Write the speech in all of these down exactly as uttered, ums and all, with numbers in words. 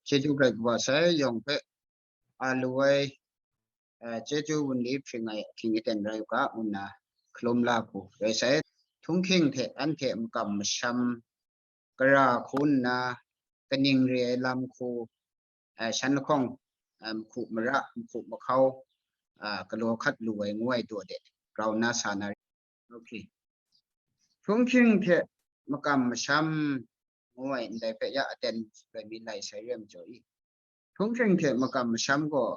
Chyeju Karai Kasang yawng hpe a lu ai, eh, chyeju wunli hpring ai ahkying aten rai u ga, ngu nna hkalum la hku rai sai. Htunghking hte anhte makam masham, gara hku nna, kaning re ai lam hku, eh, shan lahkawng, eh, mahku mara, mahku mahkau, ah, galaw hkat lu ai ngu ai daw de, grau nna sa na. Okay. Htunghking hte makam masham ngu ai ndai hpe ya aten loi mi lai sai re ai majaw i. Htunghking hte makam masham gaw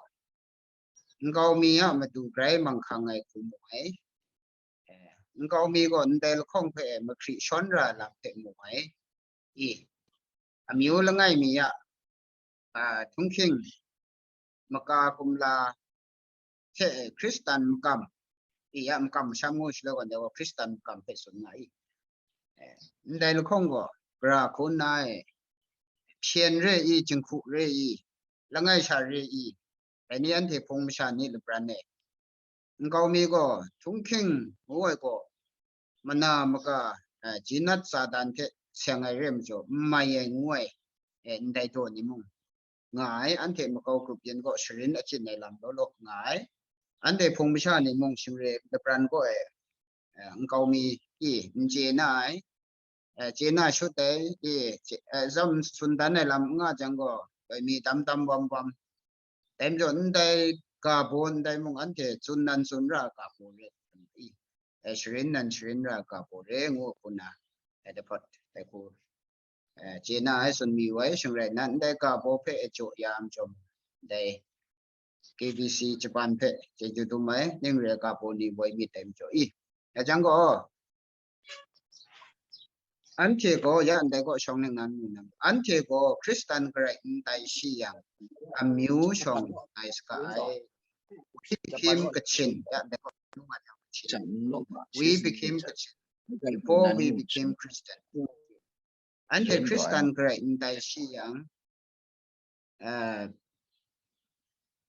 nkau mi a matu grai manghkang ai hku mu ai. Eh, nkau mi gaw ndai lahkawng hpe mahkri shawn ra lam hpe mu ai. I, amyu langai mi a, ah, htunghking, maka kumla hte Hkristan makam, i ya makam masham ngu shaloi gaw, ndai gaw Hkristan makam hpe tsun nga i. Eh, ndai lahkawng gaw, gara hku nna e, hpyen re i, jinghku re i, langai sha re i, dai ni anhte hpung masha ni lapran e. Nkau mi gaw, htunghking ngu ai gaw, mana maka, eh, jinat Satan hte seng ai re ai majaw, n mai ai ngu ai, eh, ndai daw ni mung nga ai, anhte makau grup yin gaw sharin achyin ai lam law law nga ai. Anhte hpung masha ni mung shingre lapran gaw e, eh, nkau mi i n chye na ai, eh, chye na shut ai, i, chye, eh, zam tsun dan ai lam n nga jang gaw, doi mi dam dam wam wam. Dai majaw, ndai ga baw ndai mung anhte tsun nan tsun ra ga baw re, i, eh, sharin nan sharin ra ga baw re ngu hku na, eh, dai hpawt, dai hku, eh, chye na ai tsun mi wai, shing rai nna, ndai ga baw hpe e jaw ya ai majaw, dai K B C Japan hpe chyeju dum ai, ning re ga baw ni woi myit dai majaw i. Ya jang gaw, anhte gaw, ya ndai gaw shawng ningnan mu nang, anhte gaw Hkristan garai n tai shi yang, amyu shawng tai saga ai. We became Kachin, ya ndai gaw, we became Kachin. Before we became Christian. Anhte Hkristan garai n tai shi yang, eh,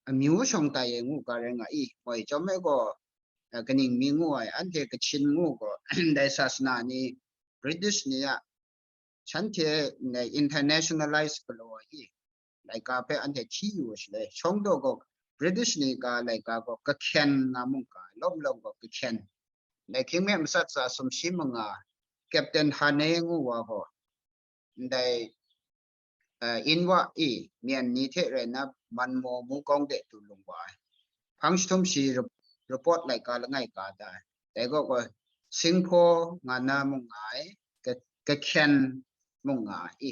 amyu shawng tai e ngu ga rai nga i, moi chyawm ai gaw, eh, kaning mi ngu ai, anhte Kachin ngu gaw, dai sasana ni, British ni a, shanhte ndai internationalize galaw ai i, laika hpe anhte hti yu ai shaloi, shawng daw gaw, British ni ga laika gaw kahkyen nga mung ga, lawm lawm gaw kahkyen. Dai hkying me matsat tsa sumshi manga, Captain Hane ngu wa gaw, ndai, eh, Inwa i, myen ni hte rai nna, Manmaw mu kawng de du lung wa ai. Hpang jahtum shi rep-, report laika langai ka da ai. Dai gaw gaw, Singhpaw nga na mung nga ai, ka-, kahkyen mung nga ai. I,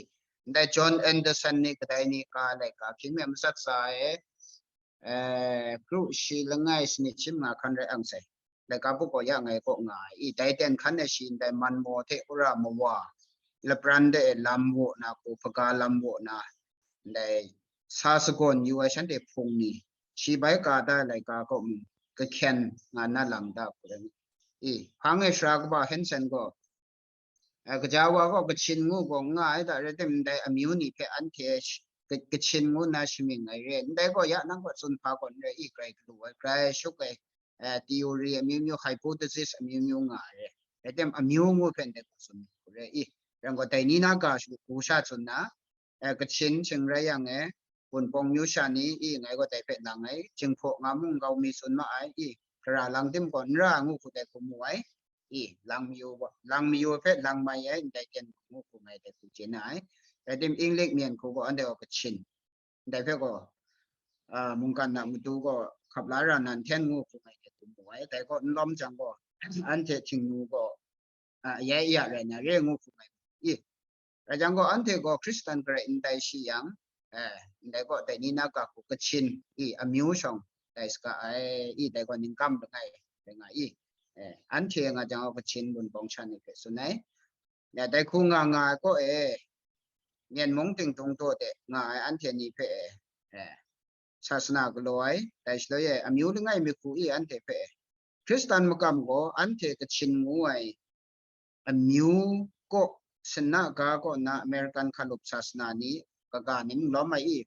ndai John Anderson ni kadai ni ka laika hkying me matsat tsa ai, eh, kru shi langai sanit shi manga hkan rai ang sai. Laika buk gaw ya ngai kaw nga ai. I, dai ten hkan e shi ndai Manmaw hte Ura Mawa, lapran de e lam waw na, hku hpaga lam waw na, ndai sa sagawn yu ai shanhte hpung ni, shi bai ka da ai laika kaw mung, kahkyen nga na lam da hku rai. I, hpang e Sara kaba Henson gaw, eh, kaja wa gaw Kachin ngu gaw n nga ai, da rai tim ndai amyu ni hpe anhte sh-, Ka-, Kachin ngu nna shamying ai re. Ndai gaw ya nang gaw tsun hpa gaw n rai i, grai galu ai, grai shuk ai, eh, theory amyu myu, hypothesis amyu myu nga ai re. Rai tim amyu ngu hpe ndai gaw tsun hku re i. Rai gaw dai ni na ga shu, hku sha tsun na, eh, Kachin shing rai yang e, Wunpawng myu sha ni i, ngai gaw dai hpe lang ai, Jinghpaw nga mung nkau mi tsun ma ai i, Hkara lang tim gaw n ra ngu hku dai hku mu ai i, lang mayu wa, lang mayu hpe lang mai ai ndai ten ngu hku ngai dai hku chye na ai. Rai tim, Inglik myen hku gaw anhte gaw Kachin, ndai hpe gaw, ah, mungkan a matu gaw hkap la ra nan hten ngu hku ngai dai hku mu ai. Dai gaw n lawm jang gaw, anhte Htingnu gaw, ah, ya ya rai na re ngu hku ngai i. Rai jang gaw, anhte gaw Hkristan garai n tai shi yang, eh, ndai gaw dai ni na ga hku Kachin i, amyu shawng tai saga ai i, dai gaw ningkam langai rai nga i. Eh, anhte nga jang gaw Kachin Wunpawng sha ni hpe tsun ai. Ya, dai hku nga nga ai kaw e, Myen mung ting tung taw de nga ai anhte ni hpe e, eh, sasana galaw ai, dai shaloi e amyu langai mi hku i anhte hpe e, Hkristan makam gaw anhte Kachin ngu ai amyu kaw, sinna ga kaw nna American hkalup sasana ni kaga ni mung lawm ai i,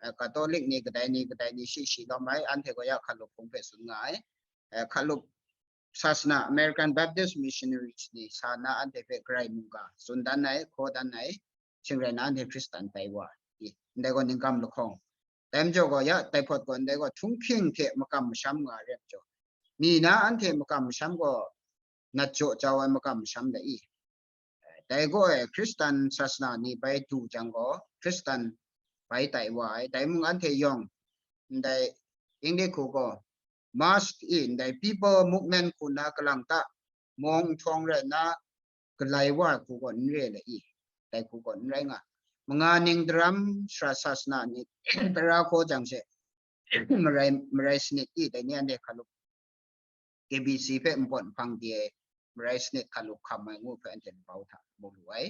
eh, Catholic ni kadai ni kadai ni shi shi lawm ai, anhte gaw ya hkalup hpung hpe tsun nga ai. Eh, hkalup sasana American Baptist Missionaries ni sa na anhte hpe Karai mungga tsun dan ai, hkaw dan ai, shing rai na anhte Hkristan tai wa i. ndai gaw ningkam lahkawng. Dai majaw gaw ya, dai hpawt gaw ndai gaw htunghking hte makam masham nga re majaw, mi na anhte makam masham gaw nat jaw jau ai makam masham dai i. Dai gaw e Hkristan sasana ni bai du jang gaw, Hkristan bai tai wa ai. Dai mung anhte yawng ndai English hku gaw mass i, ndai people movement hku na kalang ta mawng nhtawng rai nna, galai wa ai hku gaw n re le i, dai hku gaw n rai nga. Manga ning daram sara sasana ni tara hkaw jang she, marai, marai sanit i, dai ni anhte hkalup K B C hpe npawt nhpang di ai, marai sanit hkalup hkam ai ngu hpe anhte labau hta mu lu ai.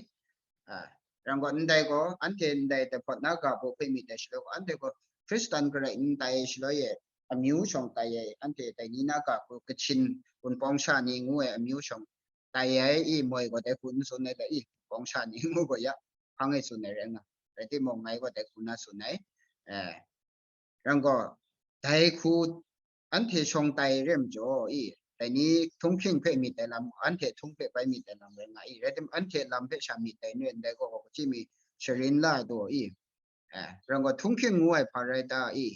A, rang gaw ndai gaw, anhte ndai dai hpawt na ga baw hpe myit ai shaloi gaw, anhte gaw Hkristan garai n tai shaloi e, amyu shawng tai ai, anhte dai ni na ga hku Kachin Wunpawng sha ni ngu ai amyu shawng tai ai i, moi gaw dai hku n tsun ai le i, Wunpawng sha ni ngu gaw ya, hpang e tsun ai rai nga, rai timung, ngai gaw dai hku na tsun ai. Eh, rang gaw, dai hku anhte shawng tai re majaw i, dai ni htunghking hpe myit ai lam, anhte htung hpe bai myit ai lam rai nga i, rai tim, anhte lam hpe sha myit ai n rai ndai gaw, gaw kaji mi sharin la ai daw i, eh, rang gaw, htunghking ngu ai hpa rai ta i,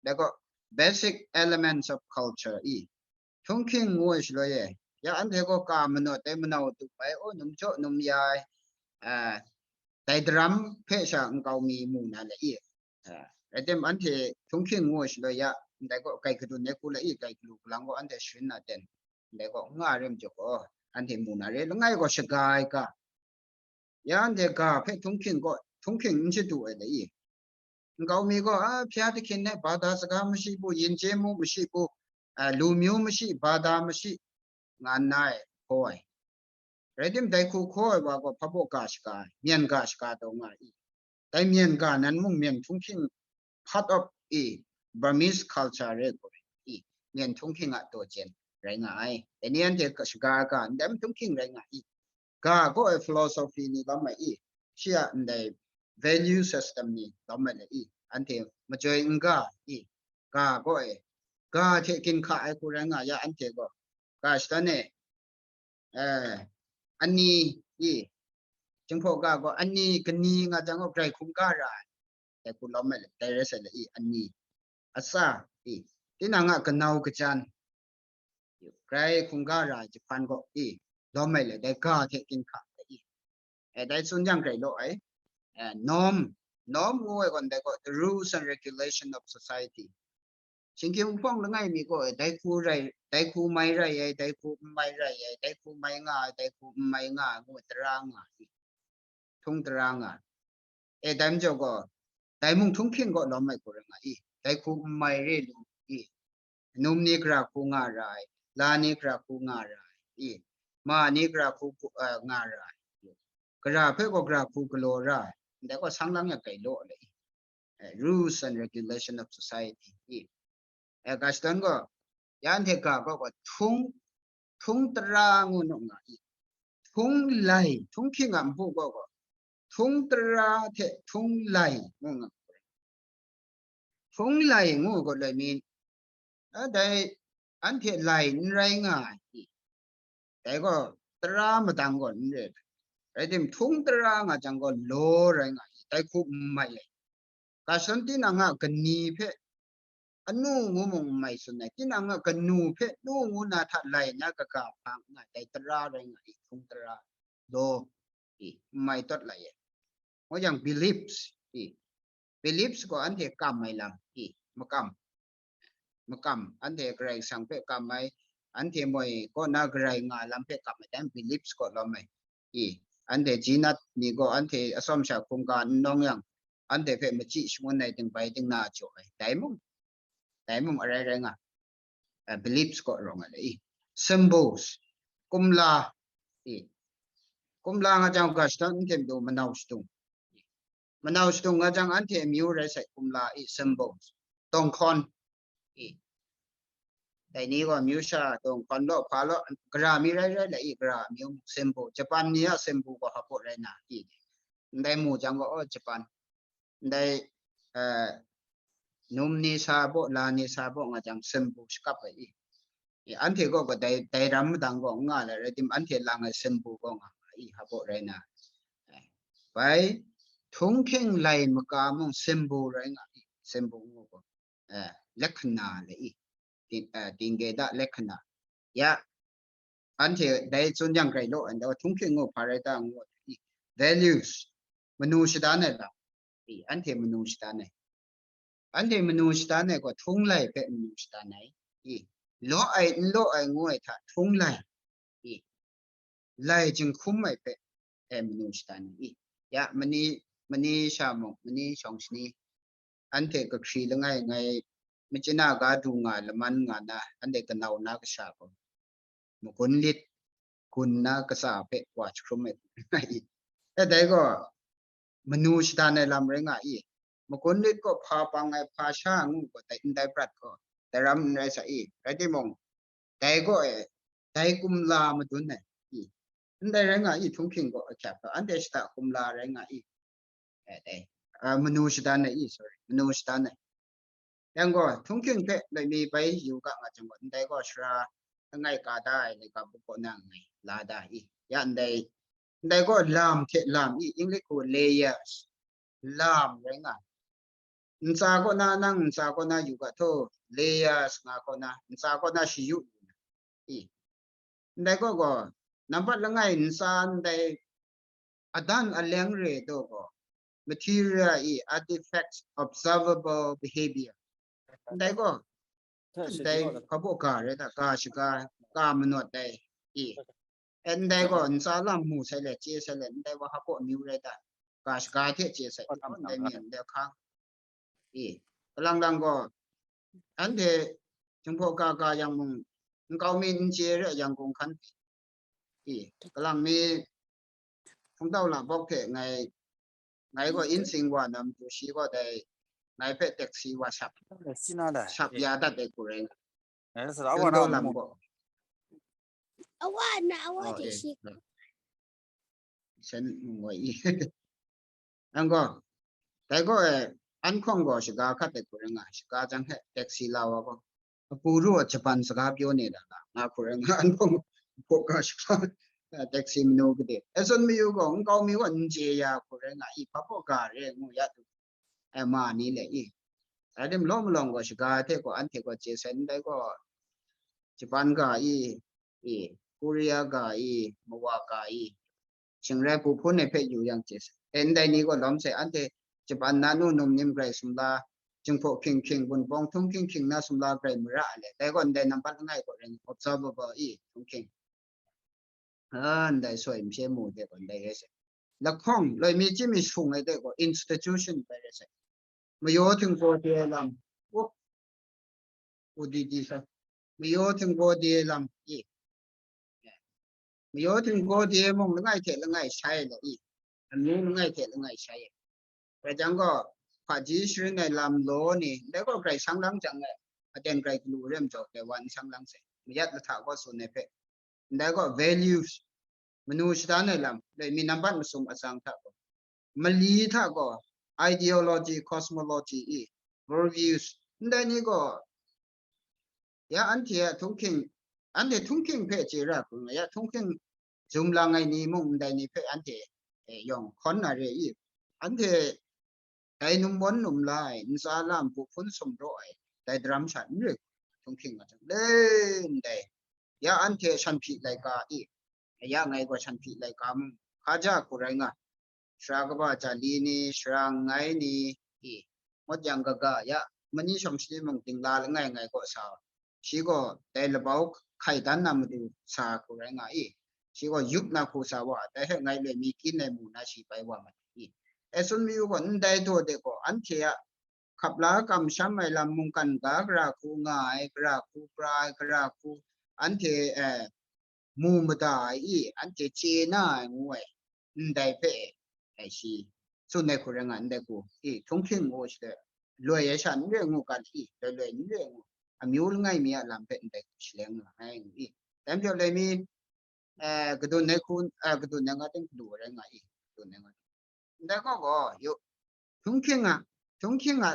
dai gaw, basic elements of culture i, htunghking ngu ai shaloi e, ya anhte gaw ka manawt ai, manau tup ai, o, num jaw num ya ai, eh, dai daram hpe sha nkau mi mu na le i, eh, rai tim, anhte htunghking ngu ai shaloi ya, ndai gaw kai gadun ai hku le i, kai galu galang gaw anhte sharin na ten, ndai gaw n nga re majaw gaw, anhte mu na re, langai gaw shaga ai ga, ya anhte ga hpe htunghking gaw, htunghking n shadu ai le i, nkau mi gaw, a, hpya dahkyin ai, bada saga mashi bu, yin chye mu mashi bu, a, lu myu mashi, bada mashi, nga nna e hkaw ai. Rai tim, dai hku hkaw ai wa gaw hpa baw ga shaga ai, myen ga shaga taw nga i. Dai myen ga nan mung myen htunghking, part of i, Burmese culture re gaw i, myen htunghking a taw jen rai nga ai. Dai ni anhte ga shaga ga ndai htunghking rai nga i. Ga gaw e philosophy ni lawm ai i, shi a ndai value system ni lawm ai le i, anhte majoi n ga i, ga gaw e, ga hte ginhka ai hku rai nga ya, anhte gaw ga shadawn e, eh, ani i, Jinghpaw ga gaw ani kani nga jang gaw grai hkungga ra ai, dai hku lawm ai le, dai rai sai le i, ani, atsa i, tinang a kanau kajan, grai hkungga ra ai jahpan gaw i, lawm ai le, dai ga hte ginhka ai i, eh, dai tsun jang grai law ai, eh, norm, norm ngu ai gaw ndai gaw, the rules and regulation of society. Shinggyim hpawng langai mi gaw, dai hku rai, dai hku mai rai ai, dai hku n mai rai ai, dai hku mai nga ai, dai hku n mai nga ai ngu tara nga ai, htung tara nga ai. E, dai majaw gaw, dai mung htunghking gaw lawm ai hku rai nga i, dai hku n mai re lu i, num ni gara hku nga ra ai, la ni gara hku nga ra ai i, ma ni gara hku, eh, nga ra ai, gara hpe gaw gara hku galaw ra ai, ndai gaw sang lang yang grai law ai le i, eh, rules and regulation of society i, eh, ga shadawn gaw, ya anhte ga gaw gaw htung, htung tara ngu nu nga i, htung lai, htunghking a npu gaw gaw, htung tara hte htung lai ngu nga, htung lai ngu gaw loi mi, a, dai anhte lai n rai nga ai i, dai gaw tara madang gaw n re ai. Rai tim, htung tara nga jang gaw law rai nga ai, dai hku n mai ai. Ga shadawn tinang a kani hpe anu ngu mung n mai tsun ai, tinang a kanu hpe nu ngu na hta lai na kaga hpa nga ai, dai tara rai nga ai, htung tara, law i, n mai tawt lai ai. Ngu yang beliefs i, beliefs gaw anhte kam ai lam i, makam, makam, anhte Karai Kasang hpe kam ai, anhte moi kaw na garai nga ai lam hpe kam ai, dan beliefs gaw lawm ai i, anhte Jinat ni gaw anhte atsawm sha hkungga n nawng yang, anhte hpe machyi shangun ai dingbai dingna jaw ai, dai mung, dai mung arai rai nga, eh, beliefs kaw rawng ai le i, symbols, kumla i, kumla nga jang ga shadawn anhte matu manau shadung, manau shadung nga jang anhte amyu rai sai kumla i, symbols, tawng hkawn i, dai ni gaw amyu sha tawng hkawn law hpa law, gara mi rai rai le i, gara amyu symbol, Japan ni a symbol gaw hpa baw rai na i, ndai mu jang gaw, oh, Japan, ndai, eh, num ni sa baw, la ni sa baw nga jang symbol shakap ai i, i, anhte gaw gaw dai, dai ram madang gaw n nga ai, rai tim, anhte lang ai symbol gaw nga nga i, hpa baw rai na, eh, bai, Htunghking lai maka mung symbol rai nga i, symbol ngu gaw, eh, lekhana le i, ting-, eh, tingge da lekhana. Ya, anhte dai tsun yang grai law, and htunghking ngu hpa rai ta ngu i, values, manu shadan ai lam, i, anhte manu shadan ai. Anhte manu shadan ai gaw htung lai hpe manu shadan ai. I, law ai, n law ai ngu ai hta htung lai. I, lai jinghkum ai hpe, e, manu shadan ai. I, ya, mani, mani sha mung, mani shawng shani, anhte kahkri langai ngai, machyin a ga du nga, laman nga na, anhte kanau na kasha gaw, magun lit, gun na katsa hpe wa jahkrum ai, e, dai gaw, manu shadan ai lam rai nga i. Magun lit gaw hpa pang ai, hpa sha ngu gaw, dai ndai prat gaw, dai ram n rai sa i. Rai timung, dai gaw e, dai kumla madun ai i. Ndai rai nga i, htunghking gaw ahkyep gaw, anhte shada kumla rai nga i. E, dai. A, manu shadan ai i, sorry. Manu shadan ai. Yang gaw, htunghking hpe loi mi bai yu ga nga jang gaw, ndai gaw sara langai ka da ai, laika buk kaw na nngai, la da i. Ya ndai, ndai gaw lam hte lam i, English gaw layers, lam rai nga. Ntsa kaw na, nang ntsa kaw na yu ga htaw, layers nga kaw na, ntsa kaw na shayu yu na. I. Ndai gaw gaw, nambat langai ntsa ndai adan aleng re daw gaw, material i, artifacts, observable behavior. Ndai gaw, ndai hpa baw ga re da, ga shaga, ga manawt ai i. E, ndai gaw, ntsa lam mu sai let, chye sai let, ndai wa hpa baw amyu rai da, ga shaga hte chye sai, ndai myen, ndai hkang. I, kalang lang gaw, anhte Jinghpaw ga ga yang mung, nkau mi n chye re yang, gun hkan i, kalang mi hpungtau la bawk hte ngai, ngai gaw insing wa na matu, shi gaw dai ngai hpe taxi wa shap, shap ya dat ai hku rai nga. Hpungtau lam gaw. Awa na, awa. Oh, hte eh, shi. Sen ngoi i. Nang gaw, dai gaw e, an hkawng gaw shaga hkat ai hku rai nga, shaga jang he taxi la wa gaw, apu ru a Japan saga pyaw ne da nga, nga hku rai nga, an hkawng gaw ga shaga, eh, taxi manu gade. E, tsun mayu gaw, nkau mi gaw n chye ya hku rai nga, i hpa baw ga re ngu ya tu, e, ma ni le i. Rai tim law malawng gaw shaga hte gaw anhte gaw chye sai, ndai gaw Japan ga i, i, Korea ga i, mawa ga i, shingrai pu hpun ai hpe yu yang chye sai. E, ndai ni gaw lawm sai, anhte Japan na nu num nim grai sumla, Jinghpaw hkying hkying, Wunpawng htunghking hkying na sumla grai mara ai le. Dai gaw ndai nambat langai gaw ring, observable i, htunghking. A, ndai soi mhpye mu de gaw ndai rai sai. Lahkawng, loi mi chyi mi shung ai de gaw institution bai rai sai. Mayaw htinggaw de ai lam, u, u di di sai. Mayaw htinggaw de ai lam, i. Mayaw htinggaw de ai mung langai hte langai shai ai le i. Amyu langai hte langai shai ai. Rai jang gaw, hpaji sharin ai lam law ni, ndai gaw grai sang lang jang e, aten grai galu re majaw, dai wa n sang lang sai, mayat lahta gaw tsun ai hpe. Ndai gaw values, manu shadan ai lam, loi mi nambat masum atsang hta gaw, mali hta gaw, ideology, cosmology i, worldviews, ndai ni gaw, ya anhte a htunghking, anhte htunghking hpe chye ra hkrum nga, ya htunghking zum lang ai ni mung ndai ni hpe anhte, eh, yawng hkawn na re i, anhte dai numbawn num la ai, ntsa lam bu hpun sumraw ai, dai daram sha n re, htunghking nga jang le ndai, ya anhte shanhpyi laika i, ya ngai gaw shanhpyi laika mung, hkaja hku rai nga, sara kaba ja li ni, sara nngai ni, i, ngut yang kaga, ya, mani shawng shani mung dingla langai ngai gaw sa, shi gaw dai labau hkai dan na matu sa hku rai nga i, shi gaw yup na hku sa wa, dai hte ngai loi mi kyin ai mu na shi bai wa mat i. E tsun mayu gaw, ndai daw de gaw, anhte a hkap la kamsham ai lam mungkan ga gara hku nga ai, gara hku pra ai, gara hku anhte, eh, mu mada ai i, anhte chye na ai ngu ai, ndai hpe, eh, shi tsun ai hku rai nga, ndai hku i, htunghking ngu shi de, loi ai sha n re ngu, kan i, loi loi n re ngu, amyu langai mi a lam hpe ndai hku shaleng nga ai ngu i, dai majaw loi mi, eh, kadun ai hku, eh, kadun ai nga ting galu rai nga i, kadun ai nga ting. Ndai gaw gaw, yu, htunghking a, htunghking a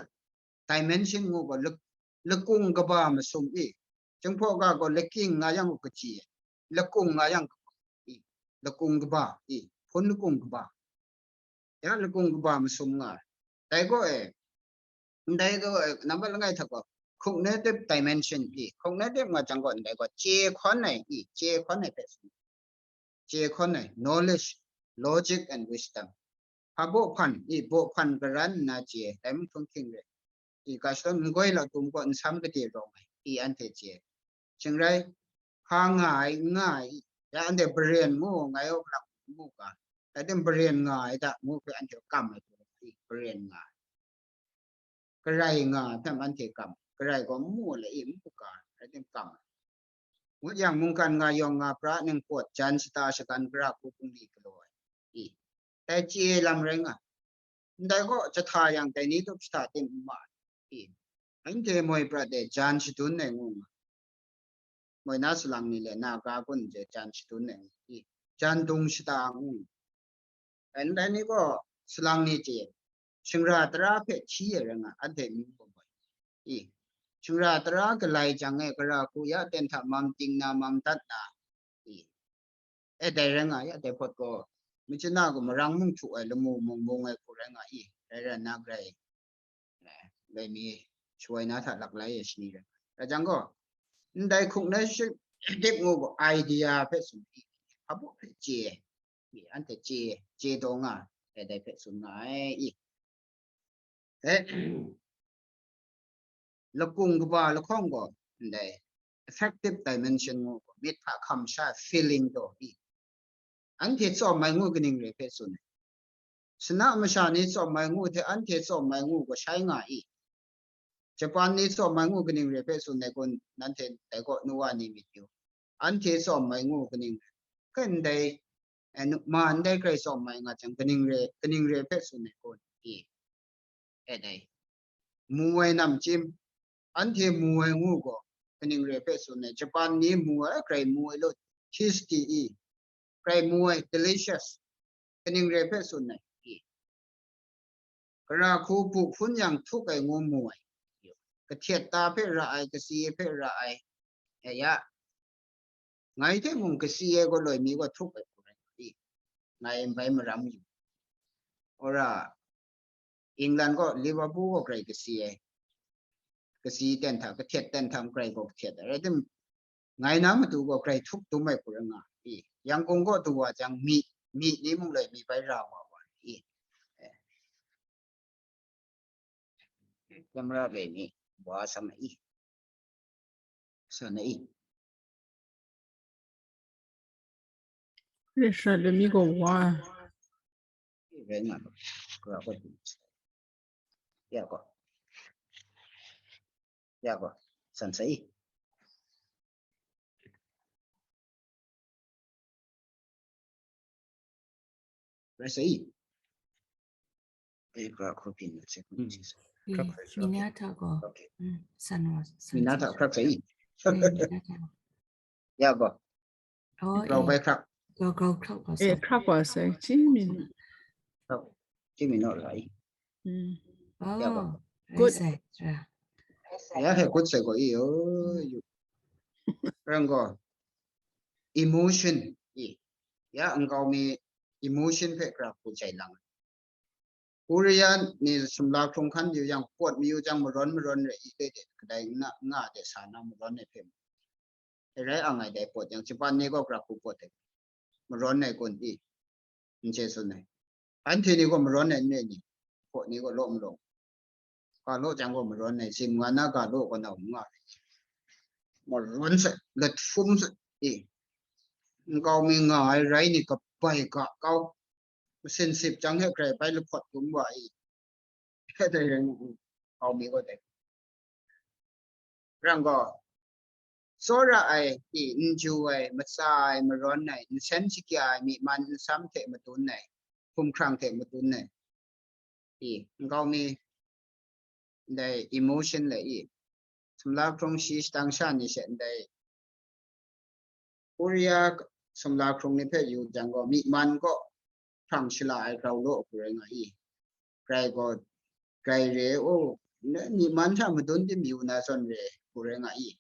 dimension ngu gaw, lak-, lakung kaba masum i, Jinghpaw ga gaw laking nga yang u kaji, lakung nga yang i, lakung kaba i, hpun lakung kaba. Ya lakung kaba masum nga. Dai gaw e, ndai gaw e, nambat langai hta gaw, cognitive dimension i, cognitive nga jang gaw ndai gaw, chye hkawn ai i, chye hkawn ai hpe tsun. Chye hkawn ai, knowledge, logic and wisdom. Hpa baw hpan i, baw hpan karan nna chye, dai mung htung hking re. I, ga shadawn nggoi lau tum gaw nsam gade rawng ai, i, anhte chye. Shing rai, hpa nga ai, n nga ai, ya anhte baren mu, ngai aw lak mu ga, rai tim baren nga ai da, ngu hpe anhte kam ai, i, baren nga ai. Garai nga ai hpe anhte kam, garai gaw n mu le i, n mu ga, rai tim kam ai. Ngut yang, mungkan nga yawng nga pra ningpawt, jan shata shagan, gara hku bungli galaw ai, i, dai chye lam rai nga ai. Ndai gaw jahta yang dai ni tup shata tim n ma ai, i, anhte moi prat e jan shadun ai ngu nga ai. Moi na salang ni le na ga kun je jan shadun ai ngu, i, jan dung shata ngu. Ndai ni gaw salang ni chye, shingra tara hpe hti ai rai nga, anhte myu gaw moi. I, shingra tara galai jang e, gara hku ya ten hta mam ting na, mam dat na, i, e dai rai nga, ya dai hpawt gaw, machyin na gaw marang mung htu ai, lamu mung mung ai hku rai nga i, rai rai nna grai, eh, loi mi shawai na hta laklai ai shani rai. Rai jang gaw, ndai hkuk na shi dip ngu gaw idea hpe tsun i, hpa baw hpe chye, i, anhte chye, chye taw nga, e dai hpe tsun nga ai i. Eh, lakung kaba lahkawng gaw ndai affective dimension ngu gaw, myit hta hkam sha feeling taw i, anhte tsawm ai ngu kaning re hpe tsun ai. Sana masha ni tsawm ai ngu hte anhte tsawm ai ngu gaw shai nga i. Japan ni tsawm ai ngu kaning re hpe tsun ai kun, nanhte dai gaw nu wa ni myit yu. Anhte tsawm ai ngu kaning re? Kai ndai, eh, nu-, ma ndai grai tsawm ai nga jang, kaning re, kaning re hpe tsun ai kun i. E dai. Mu ai namchyim, anhte mu ai ngu gaw, kaning re hpe tsun ai? Japan ni mu ai, grai mu ai law, tasty i, grai mu ai, delicious, kaning re hpe tsun ai i. Gara hku bu hpun yang htuk ai ngu mu ai. Kahtyet ta hpe ra ai, kasi hpe ra ai. E ya, ngai hte mung kasi ai gaw loi mi gaw htuk ai hku rai nga i, ngai n bai maram yu. Ora, England gaw Liverpool gaw grai kasi ai. Kasi ten hta, kahtyet ten hta grai gaw kahtyet ai. Rai tim, ngai na matu gaw grai htuk dum ai hku rai nga i. Yangkung gaw du wa jang, mi, mi ni mung loi mi bai ra wa wa i. Eh. Camera bai ni wa sam ai. Sa na i. Re sha le mi gaw wa. Rai nga lo. Kura ko. Ya ko. Ya ko. San sa i. Rai sa i. Ai, kura ko pin na se. Mm. Ih, mi ni a hta gaw. Okay. Mm, san wa, san Mi ni a hta sa. Krak sa i. Eh, mi ni a hta gaw. Ya gaw. Oh, Grau eh. Bai krak. Grau, grau krak gaw Eh, sa. Krak wa sai. Chi mi. Krak. Chi mi no la i. Mm. Ya gaw. Oh, Good. Rai sai, ra. Ya he good sai gaw i, oh, yu. Rang gaw. Emotion i. Ya, nkau mi emotion hpe krak hku jai lang. Korea ni sumla hkrung hkan yu yang, pawt mayu jang, marawn marawn re i, dai de, kadai nga, nga de sa na marawn ai hpe. E rai ang ai dai pawt yang, Japan ni gaw krak hku pawt ai. Marawn ai kun i, n chye tsun ai. Anhte ni gaw marawn ai n re ni, pawt ni gaw law malawng. Ga law jang gaw marawn ai, sim nga na ga law gaw nau n nga ai. Marawn sai, lat hpum sai, e. Nkau mi nga ai rai ni kabai ga kau. Masin sip jang he grai bai lahpawt dum wa i. He dai rai ngu, nkau mi gaw dai. Rang gaw, tsawra ai, i, n ju ai, matsa ai, marawn ai, nsen shakya ai, myi man nsam hte madun ai, hkumhkrang hte madun ai, i, nkau mi, ndai emotion le i, sumla hkrung shi shadang sha ni she ndai Korea sumla hkrung ni hpe yu jang gaw, myi man gaw hprang shala ai grau law hku rai nga i. Grai gaw, grai re, o, myi man hta madun tim yu na zawn re hku rai nga i.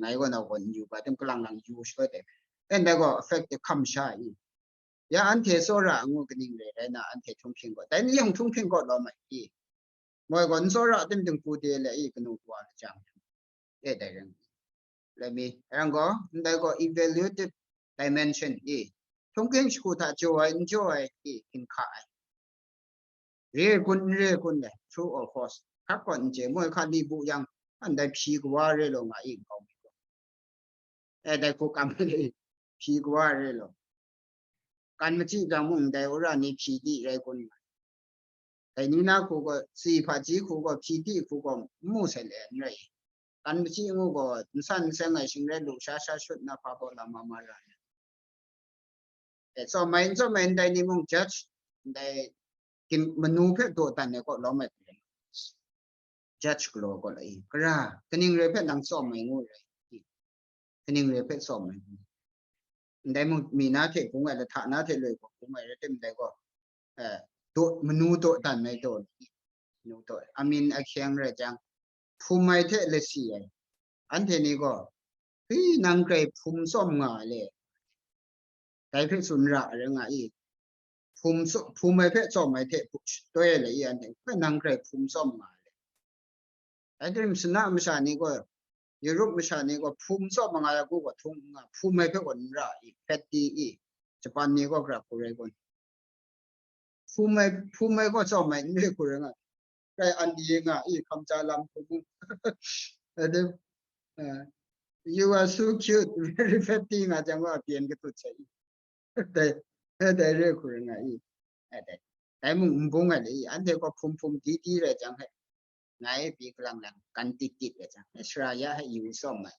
Ngai gaw nau gaw n yu ga tim, kalang lang yu shawt ai. Ndai gaw affect hkam sha i. Ya anhte tsawra ngu kaning re rai na, anhte htunghking gaw, dai ni yawng htunghking gaw lawm ai i. Moi gaw n tsawra tim tim ku de le i, kanu kawa lajang e dai rai. Let me, rang gaw, ndai gaw evaluative dimension i. Htunghking shagu hta jaw ai, n jaw ai i, hkinhka ai. Re kun, n re kun le, true or false. Hkap gaw n chye, moi hka li bu yang, ndai hpyi kawa re law nga i, nkau mi gaw. E, dai hku kam ai, hpyi kawa re law. Kan machyi jang mung, dai wora ni hpyi di rai kun nga. Dai ni na hku gaw, tsi hpaji hku gaw, hpyi di hku gaw, n mu sai le n rai. Kan machyi ngu gaw, n san n seng ai shingrai lu sha sha shut na hpa baw lam ma ma ra ai. E, tsawm ai, n tsawm ai, ndai ni mung judge, ndai gin-, manu hpe dawdan ai kaw lawm ai hku rai. Judge galaw gaw la i, kara, kaning re hpe nang tsawm ai ngu rai i, kaning re hpe tsawm ai ngu. Ndai mung, mi na hte bung ai, lahta na hte loi gaw bung ai rai tim, ndai gaw, eh, daw, manu dawdan ai daw, manu daw, amying ahkying rai jang, hpum ai hte lasi ai, anhte ni gaw, "Hui, nang grai hpum tsawm nga ai le?" Dai hpe tsun ra ai rai nga i. Hpum tsaw-, hpum ai hpe tsawm ai hte hpu-, shatoi ai le i, anhte hpe nang grai hpum tsawm nga ai le? Dai hte maren sana masha ni gaw, Europe masha ni gaw hpum tsawm nga ai hku gaw htung n nga, hpum ai hpe gaw n ra i, hpet di i, Japan ni gaw gara hku rai kun. Hpum ai, hpum ai gaw tsawm ai n re hku rai nga, grai an di nga i, hkamja lam hku mu. Ade, eh, "You are so cute, very pretty," nga jang gaw, byen katut sai i. Dai, dai re hku rai nga i. Dai, dai mung n bung ai le i, anhte gaw hpum hpum di di rai jang he, ngai pyi kalang lang, kan tit tit rai jang he, sara ya he yu tsawm ai.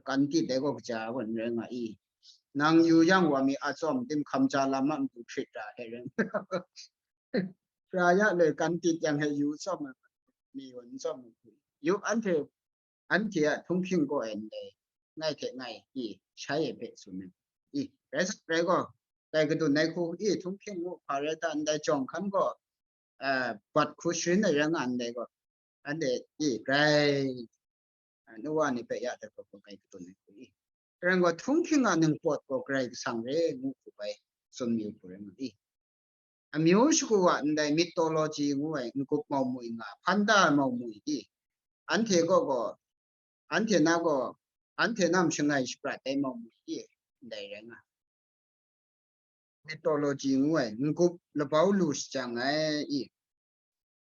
Kan tit dai gaw kaja gaw n rai nga i. Nang yu yang wa mi a tsawm tim hkamja lam a matu hkrit ra he rai. Sara ya le kan tit yang he yu tsawm ai, mi gaw n tsawm ai. Yu anhte, anhte a htunghking gaw e ndai, ngai hte ngai i, shai e hpe tsun ai. I, rai sa, rai gaw, dai kadun ai hku i, htunghking ngu hpa rai ta, ndai jawng hkan gaw, eh, bat hku sharin ai rai nga ndai gaw, anhte i, grai, ah, nu wa ni hpe ya dat gaw, grai kadun ai hku i. Rai gaw, htunghking a ningpawt gaw Karai Kasang re ngu hku bai tsun mayu hku rai nga i. Amyu shagu a ndai mythology ngu ai n-gup mau mui nga, hpan da ai mau mui i, anhte gaw gaw, anhte na gaw, anhte na mung shangai shaprat ai mau mui i, ndai rai nga. Mythology ngu ai n-gup labau lu shajang ai i,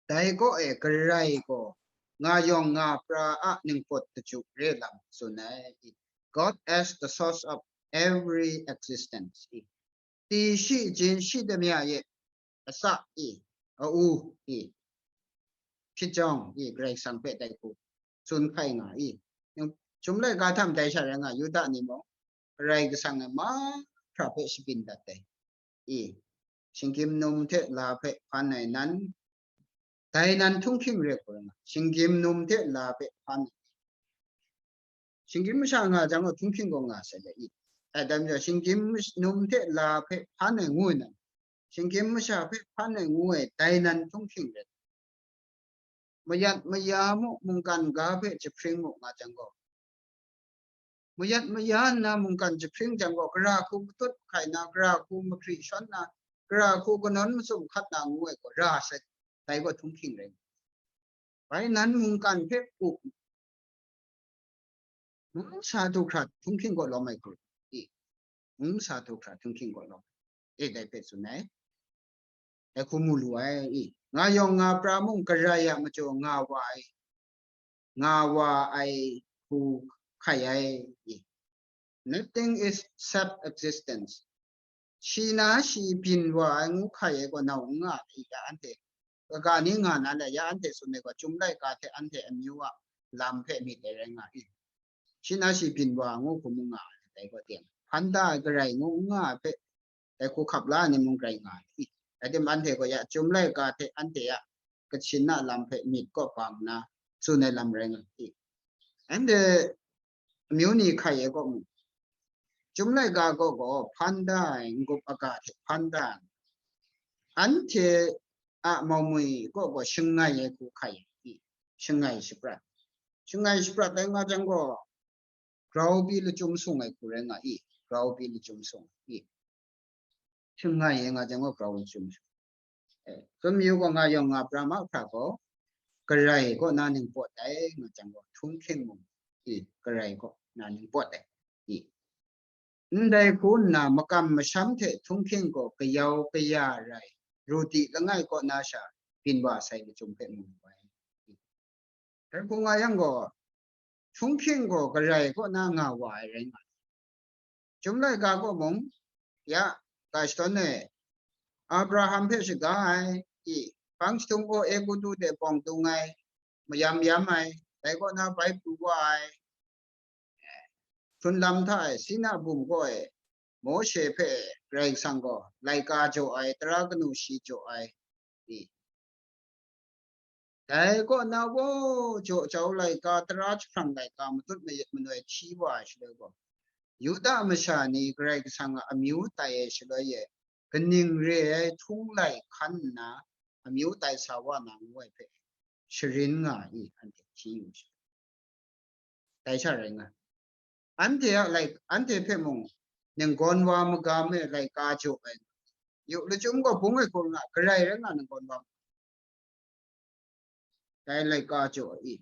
dai kaw e Karai gaw nga yawng nga pra a ningpawt kachyu re lam tsun ai i, God as the source of every existence i. Ti shi jin shi de mya ye, asa i, a u i, hpyi jawng i, Karai Kasang hpe dai hku tsun hkai nga i. Chyum laika hta dai sha rai nga, Yuda ni mung Karai Kasang e mahkra hpe shabyin dat ai i. Shinggyim num hte la hpe hpan ai nan, dai nan htunghking re hku rai nga, shinggyim num hte la hpe hpan ai. Shinggyim masha nga jang gaw htunghking gaw nga sai le i. Ai, dai majaw, shinggyim mash-, num hte la hpe hpan ai ngu ai nan, shinggyim masha hpe hpan ai ngu ai, dai nan htunghking rai. Mayat maya mu, mungkan ga hpe jahpring mu nga jang gaw, mayat maya nna mungkan jahpring jang gaw, gara hku matut mahkai na, gara hku mahkri shawn na, gara hku kanawn matsum hkat na ngu ai gaw, ra sai, dai gaw htunghking rai. Bai nan mungkan hpe u, mung sa du hkra htunghking gaw lawm ai hku i, mung sa du hkra htunghking gaw lawm ai, e, dai hpe tsun ai. Dai hku mu lu ai i, nga yawng nga pra mung Karai a majaw nga wa ai, nga wa ai hku hkai ai i. Nothing is self-existence. Shi na shi byin wa ai ngu hkai ai gaw nau n nga ai i, ya anhte kaga ni nga na le, ya anhte tsun ai gaw, Chyum laika hte anhte amyu a lam hpe myit ai rai nga i. Shi na shi byin wa ngu hku mu nga ai, dai gaw teng, hpan da ai Karai ngu n nga ai hpe, dai hku hkap la ai ni mung rai nga ai i. Rai tim, anhte gaw ya Chyum laika hte anhte a Kachin a lam hpe myit kaw bang nna tsun ai lam rai nga i. Anhte amyu ni hkai ai kaw mung, Chyum laika kaw gaw hpan da ai n-gup aga hte hpan da ai, anhte a mau mui kaw gaw shangai ai hku hkai ai i, shangai shaprat. Shangai shaprat ai nga jang gaw, grau pyi lachyum sung ai hku rai nga i, grau pyi lachyum sung i. Shangai e nga jang gaw grau n sum sha. Eh, sum yu gaw nga yawng nga pra ma hkra gaw, garai kaw na ning pawt ai nga jang gaw, htunghking mung i garai kaw na ning pawt ai. I. Ndai hku nna makam masham hte htunghking gaw kayau kaya rai, ru di langai kaw na sha byin wa sai lachyum hpe mu lu ai. Dai hku nga yang gaw, htunghking gaw garai kaw na nga wa ai rai nga ai. Chyum laika kaw mung, ya, ga shadawn e, Abraham hpe shaga ai, i, hpang jahtum gaw Egutu de bawng dung ai, mayam yam ai, dai kaw na bai pru wa ai, hkrun lam hta e, Sina bum kaw e, Mawshe hpe Karai Kasang gaw laika jaw ai, tara kanu shi jaw ai, i. Dai kaw na gaw, jaw jau laika, tara jahprang laika, matut mayit manoi hti wa ai shaloi gaw, Yuda masha ni Karai Kasang a amyu tai ai shaloi e, kaning re ai htung lai hkan nna, amyu tai sa wa na ngu ai hpe, sharin nga i, anhte hti yu sha. Dai sha rai nga. Anhte a lai, anhte hpe mung, ninggawn wa magam e laika jaw ai. Yu lachyum gaw bung ai hku nga, garai rai nga ninggawn wa. Dai laika jaw ai.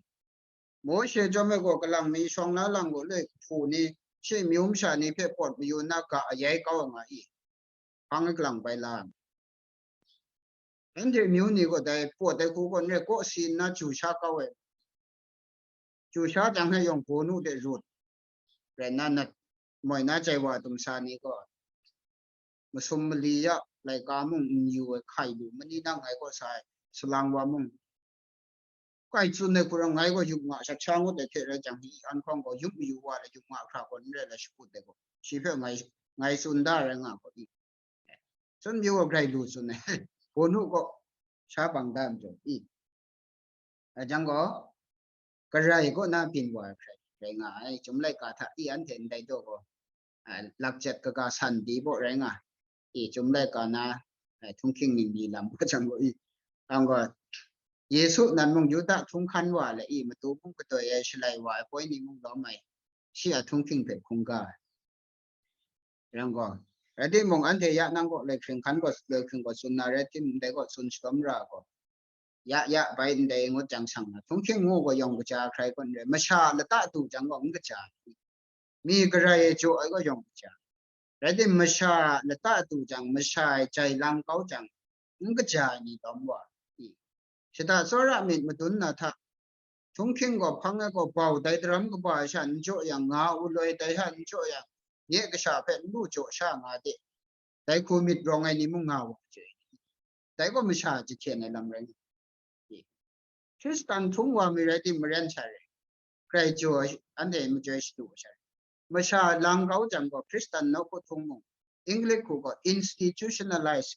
Mawshe chyawm ai gaw, kalang mi shawng na lang gaw le, hpu ni, shi myu masha ni hpe pawt mayu nna ga ayai kau ai nga i. Hpang ai kalang bai la ai. Anhte myu ni gaw dai pawt ai hku gaw n rai, kaw si nna chyu sha kau ai. Chyu sha jang hpe yawng hpunu de rut, rai nna nat moi na jai wa tumsa ni gaw, masum mali ya laika mung n yu ai hkai lu, mani nang ngai kaw sa ai, salang wa mung, kai tsun ai hku rawng ngai gaw yup nga, shat sha ngut ai hte rai jang, hi an hkawng gaw yup mayu wa le, yup nga hkra gaw n rai la shakut ai gaw, shi hpe ngai, ngai tsun da rai nga gaw, i, tsun yu gaw grai lu tsun ai, hpunu gaw sha bang da ai majaw, i. Dai jang gaw, garai kaw na byin wa ai hkrai rai nga ai, Chyum laika hta i anhte ndai daw gaw, a, lakjet kaga san di baw rai nga, i, Chyum laika na, a, htunghking ningli lam gaw jang gaw i, ang gaw, Yesu nan mung Yuda htunghkan wa le i, matu mung kadoi ai, shalai wa ai, poi ni mung lawm ai, shi a htunghking hpe hkungga ai. Rai gaw, rai timung, anhte ya nang gaw, loi hkring hkan gaw, loi hkring gaw tsun na rai timung, dai gaw tsun shalawm ra gaw, ya, ya, bai ndai ngut jang sang na, htunghking ngu gaw yawng kaja hkrai gaw n rai, masha lata du jang gaw n kaja, mi garai e jaw ai gaw yawng kaja, rai tim, masha lata du jang, masha e jai lang kau jang, n kaja ai ni lawm wa, i, shada tsawra myit madun na hta, htunghking gaw hpang ai gaw bau dai daram kaba ai sha n jaw yang, nga u loi dai sha n jaw yang, nye kasha hpe n lu jaw sha nga de, dai hku myit rawng ai ni mung nga wa ai. Dai gaw masha jahten ai lam rai nga. Hkristan htung wa mi rai tim, maren sha re, grai jaw ai, anhte majoi shadu ai sha re. Masha lang kau jang gaw, Hkristan nawku htung mung, English hku gaw institutionalize,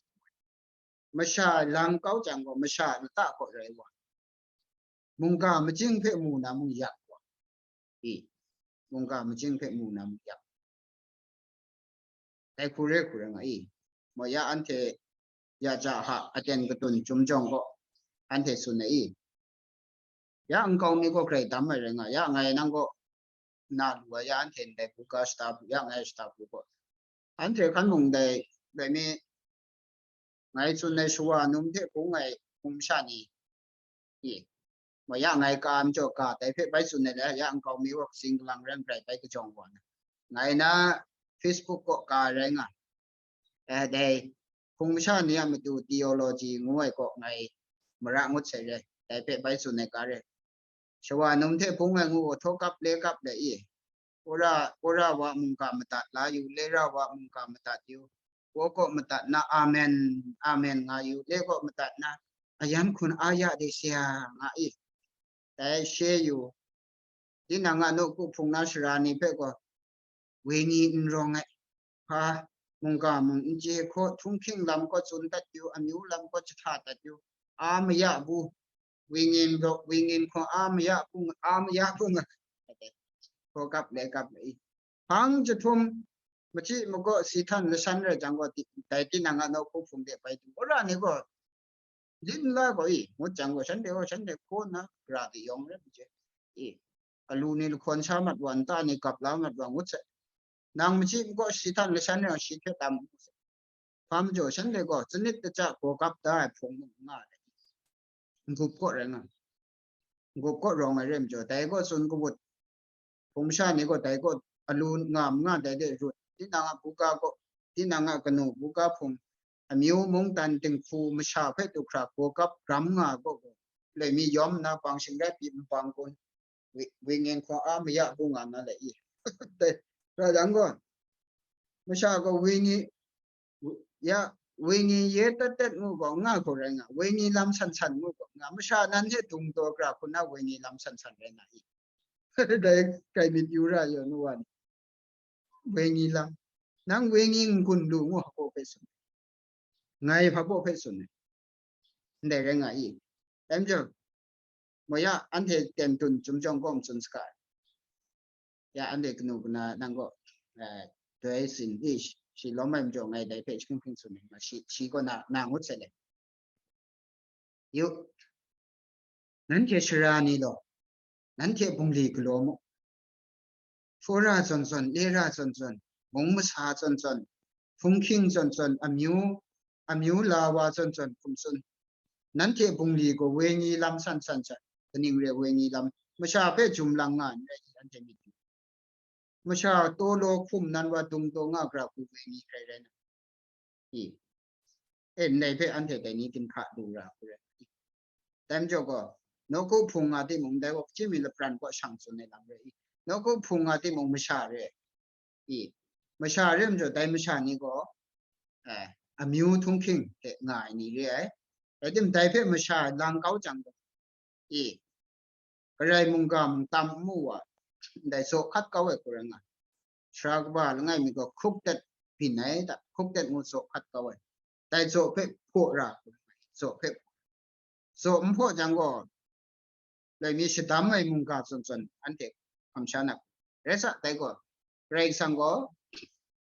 masha lang kau jang gaw, masha lata kaw rai wa, mungga majing hpe mu na mung yak wa, i, mungga majing hpe mu na mung yak, dai hku re hku rai nga i, ma ya anhte ya ja hka aten katun chyum jawng gaw, anhte tsun ai i, ya nkau mi gaw grai dam ai rai nga, ya ngai nang gaw na lu ai, ya anhte ndai buga shata bu, ya ngai shata bu gaw, anhte hkan mung dai, dai mi, ngai tsun ai shawa num hte bung ai hkum sha ni, i, ma ya ngai ka majaw ga, dai hpe bai tsun ai le, ya nkau mi gaw katsing kalang rai n rai bai kajawng wa na, ngai na Facebook kaw ka rai nga, eh, dai hkum sha ni a matu theology ngu ai kaw ngai mara ngut sai re, dai hpe bai tsun ai ka re. Shawa num hte bung ai ngu gaw, htaw kap le kap le i, Kora, Kora wa mungga madat la yu, Lera wa mungga madat yu, Wa kaw madat na, amen, amen nga yu, Le kaw madat na, ayan hkun a ya de sia nga i, dai she yu. Tinang a nawku hpung na sara ni hpe gaw, wenyi n rawng ai, hpa, mungga mung n chye hkaw, htunghking lam kaw tsun dat yu, amyu lam kaw jahta dat yu, a maya bu, wingin gaw, wingin hkaw a maya bung, a maya bung, hkaw kap le kap le i. Hpang jahtum, machyi magaw si htan lashan rai jang gaw, ti-, dai tinang a nawku hpung de bai du, wora ni gaw, lit nla gaw i, ngut jang gaw, shanhte gaw, shanhte hkaw nna, gara de yawng rai mi hte, i, alu ni lahkawn sha mat wa, nta ni gap la mat wa, ngut sai. Nang machyi magaw si htan lashan rai, shi hte tam ngut sai. Hpa majaw shanhte gaw tsanit kaja gaw gap da ai hpung mung nga ai. N-gup kaw rai nga. N-gup kaw rawng ai re majaw, dai gaw tsun kawut, hpung masha ni gaw dai gaw alu nga ma nga dai de rut. Tinang a buga gaw, tinang a kanu buga hpung, amyu mungdan dinghku masha hpe du hkra gaw gap ram nga ai gaw gaw, loi mi yawm nna bang shing rai pyi nbang kun, wi-, wingin hkaw a maya bu nga na le i. Dai, rai dang gaw, masha gaw wingin, ya, wingin ye tat tat ngu gaw nga hku rai nga, wingin lam san san ngu gaw nga, masha nan hte dung taw kra hku na wingin lam san san rai nga i. Dai kai myit yu ra yaw nu wa ni. Wengyi lam. Nang wengyi n-gun lu ngu hpa baw hpe tsun ai. Ngai hpa baw hpe tsun ai. Ndai rai nga i. Dai majaw, mo ya, anhte ten tun chyum jawng gaw n tsun saga ai. Ya, anhte kanu kana nang gaw, eh, doi sin i, shi lawm ai majaw ngai dai hpe shi hpring hpring tsun ai, shi, shi gaw na, na ngut sai le. Yu, nanhte sara ni law, nanhte bungli galaw mu. Hpura zawn zawn, lera zawn zawn, mung masa zawn zawn, hpung hkying zawn zawn, amyu, amyu la wa zawn zawn hkum tsun. Nanhte bungli gaw wenyi lam san san sha, kaning re ai wenyi lam, masha hpe jum lang nga n rai i, anhte myit. Masha taw law hkum nan wa dung taw nga gra hku wenyi hkrai rai na. I. E, ndai hpe anhte dai ni ginhka lu ra hku rai i. Dai majaw gaw, nawku hpung nga timung, ndai gaw hkying mi lapran kaw shang tsun ai lam rai i. Nawku hpung nga timung, masha re ai. I. Masha re majaw, dai masha ni gaw, eh, amyu htunghking hte nga ai ni re ai. Rai tim, dai hpe masha lang kau jang gaw, i, Karai mungga mung tam n mu wa, ndai zaw hkat kau ai hku rai nga. Sara kaba langai mi gaw crooked byin ai ta, crooked ngu zaw hkat kau ai. Dai zaw hpe hpaw ra, zaw hpe, zaw n hpaw jang gaw, loi mi shadam ai mungga zawn zawn anhte hkam sha na. Rai sa, dai gaw, Karai Kasang gaw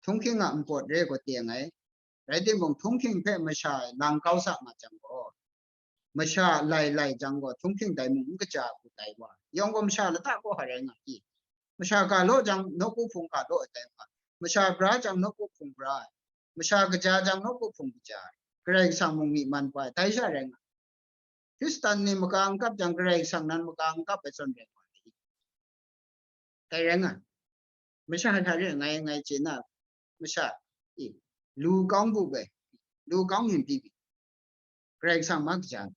htunghking a npawt re gaw teng ai. Rai timung, htunghking hpe masha e lang kau sa nga jang gaw, masha lai lai jang gaw, htunghking dai mung n kaja hku tai wa. Yawng gaw masha lata gaw hpa rai nga i. Masha ga law jang, nawku hpung ga law ai tai wa. Masha bra jang, nawku hpung bra ai. Masha kaja jang, nawku hpung kaja ai. Karai Kasang mung myi man wa ai, dai sha rai nga. Hkristan ni maka n kap jang, Karai Kasang nan maka n kap ai zawn rai nga ai. Dai rai nga. Masha hta re ngai, ngai chye na, masha, i, lu kau bu bai, lu kau yin pyi pyi. Karai Kasang ma kaja.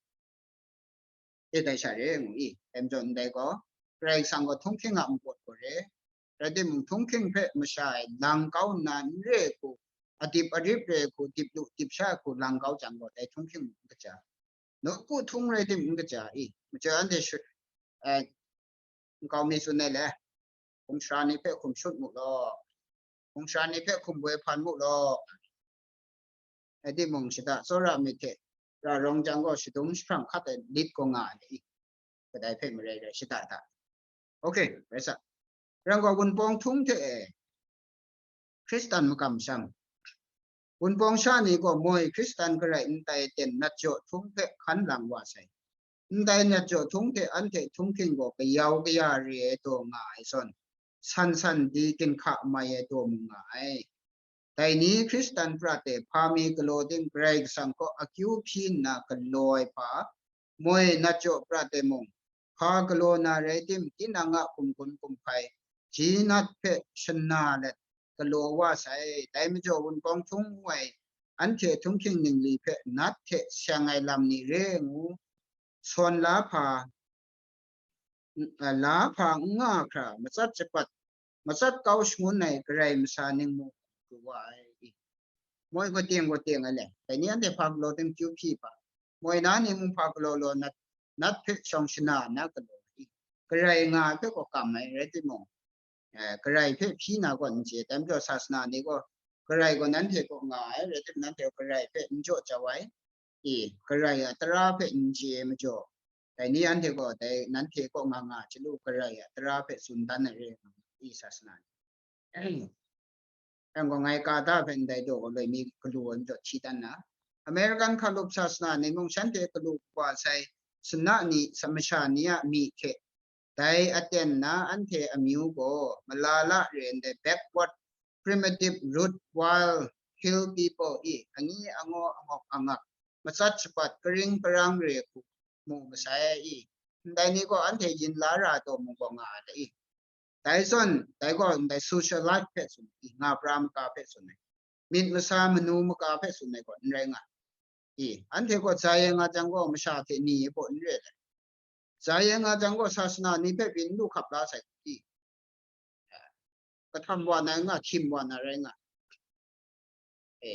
E dai sha re ngu i, dai majaw ndai gaw, Karai Kasang gaw htunghking a npawt gaw re, rai timung, htunghking hpe masha e lang kau nna n re hku, adip arip re hku, dip lu dip sha hku lang kau jang gaw, dai htunghking mung n kaja. Nawku htung rai tim n kaja i, majaw anhte shut, eh, nkau mi tsun ai le, hpung sara ni hpe hkum shut mu law, hpung sara ni hpe hkum woi hpan mu law, rai timung, shada tsawra myit hte ra rawng jang gaw, shadum jahprang hkat ai lit gaw nga ai i, kadai hpe marai rai shada da. Okay, rai sa. Rai gaw, Wunpawng htung hte e, Hkristan makam sham, Wunpawng sha ni gaw moi Hkristan Karai ndai aten nat jaw htung hpe hkan lang wa sai. Ndai nat jaw htung hte anhte htunghking gaw kayau kaya re ai taw nga ai zawn, san san di ginhka mai ai taw mung nga ai. Dai ni Hkristan prat e hpa mi galaw tim, Karai Kasang kaw akyu hpyi nna galaw ai hpa, moi nat jaw prat e mung, hpa galaw na rai tim, tinang a hkum gun hkum hpai, ji nat hpe shana let galaw wa sai. Dai majaw Wunpawng htung ngu ai anhte htunghking ningli hpe nat hte seng ai lam ni re ngu, sawn la hpa, n-, a, la hpa n nga hkra, matsat japat, matsat kau shangun ai Karai masa ning mung pru wa ai. Moi gaw teng gaw teng ai le, dai ni anhte hpa galaw tim kyu hpyi hpa, moi na ni mung hpa galaw law nat, nat hpe shawng shana nna galaw ai. Karai nga ai hpe gaw kam ai, rai timung, eh, Karai hpe hpyi na gaw n chye, dai majaw sasana ni gaw, Karai gaw nanhte kaw nga ai, rai timung, nanhte gaw Karai hpe n jaw jau ai, i, Karai a tara hpe n chye ai majaw, dai ni anhte gaw dai nanhte kaw nga nga chyalu Karai a tara hpe tsun dan ai re nga i, sasana ni. Yang gaw ngai ka da hpe ndai daw gaw loi mi galu ai majaw hti dan na, American hkalup sasana ni mung shanhte galu wa sai sana ni, sa-, masha ni a myi hte dai aten na anhte amyu gaw malala re ndai backward, primitive, root, wild, hill people i, angi angaw angawk angak, matsat shapat, karing karang re hku mu masai i, ndai ni gaw anhte yin la ra taw mung gaw nga ai ta i. Dai zawn, dai gaw ndai socialite hpe tsun i, nga pra maka hpe tsun ai. Myit masa manu maka hpe tsun ai gaw n rai nga. I, anhte gaw Zion nga jang gaw masha hte ni ai baw n re ai. Zion nga jang gaw sasana ni hpe byin lu hkap la sai i. Kahtam wa na nga, hkyim wa na rai nga. E.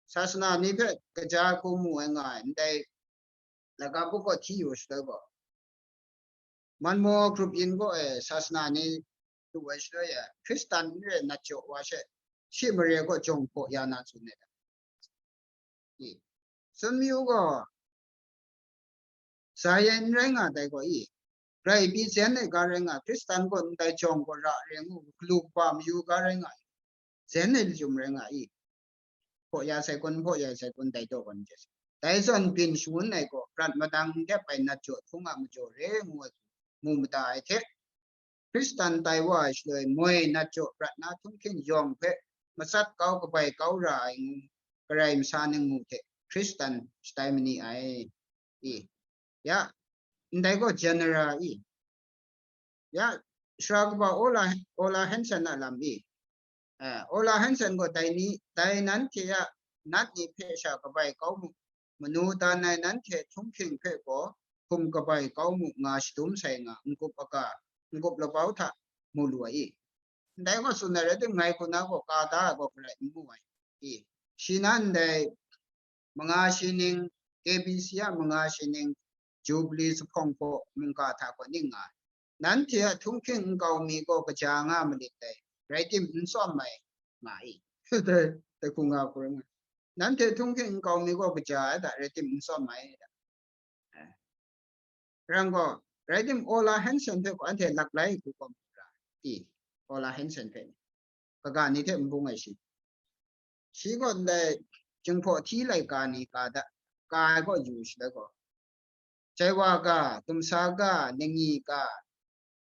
Sasana ni hpe kaja hku mu ai nga ai, ndai laga buk gaw hti yu shaloi gaw, Manmaw grup yin gaw e, sasana ni lu ai shaloi e, Hkristan n rai nat jaw wa she, shi mare gaw jawng hpaw ya na tsun ai. I, tsun mayu gaw, Zion n rai nga dai gaw i, grai pyi zen ai ga rai nga, Hkristan gaw ndai jawng gaw ra re ngu, galu kaba mayu ga rai nga, zen ai lachyum rai nga i, hpaw ya sai kun, hpaw ya sai kun, dai taw gaw n chye sai. Dai zawn byin shangun ai gaw, prat madang n dep ai nat jaw htung a majaw re ngu ai mu mada ai hte, Hkristan tai wa ai shaloi moi nat jaw prat na htunghking yawng hpe matsat kau kabai kau ra ai ngu, karai masa ning mu hte Hkristan shatai ma ni ai. I, ya, ndai gaw general i, ya, sara kaba Ola, Ola Hansen a lam i, eh, Ola Hansen gaw dai ni, dai nanhte a nat ni hpe sha kabai kau mu, manu dan ai nanhte htunghking hpe gaw hkum kabai kau mu nga shadum sai nga, n-gup aga, n-gup labau hta mu lu ai i. Ndai gaw tsun ai rai tim, ngai hku na gaw ka da ai gaw garai n mu ai i. Shi na ndai manga shi ning, K B C a manga shi ning, Jubilee zuphpawng hpaw mungga hta gaw ning nga ai. Nanhte a htunghking nkau mi gaw kaja nga malit dai, rai tim n tsawm ai nga i. Dai, dai hku nga hku rai nga. Nanhte htunghking nkau mi gaw kaja ai da, rai tim n tsawm ai da. Rang gaw, rai tim Ola Hansen hpe gaw anhte laklai hku gaw mu ra i, Ola Hansen hpe ni, kaga ni hte n bung ai shi. Shi gaw ndai Jinghpaw hti laika ni ka da, ka ai gaw yu shaloi gaw, Jaiwa ga, Dumsa ga, Lingyi ga,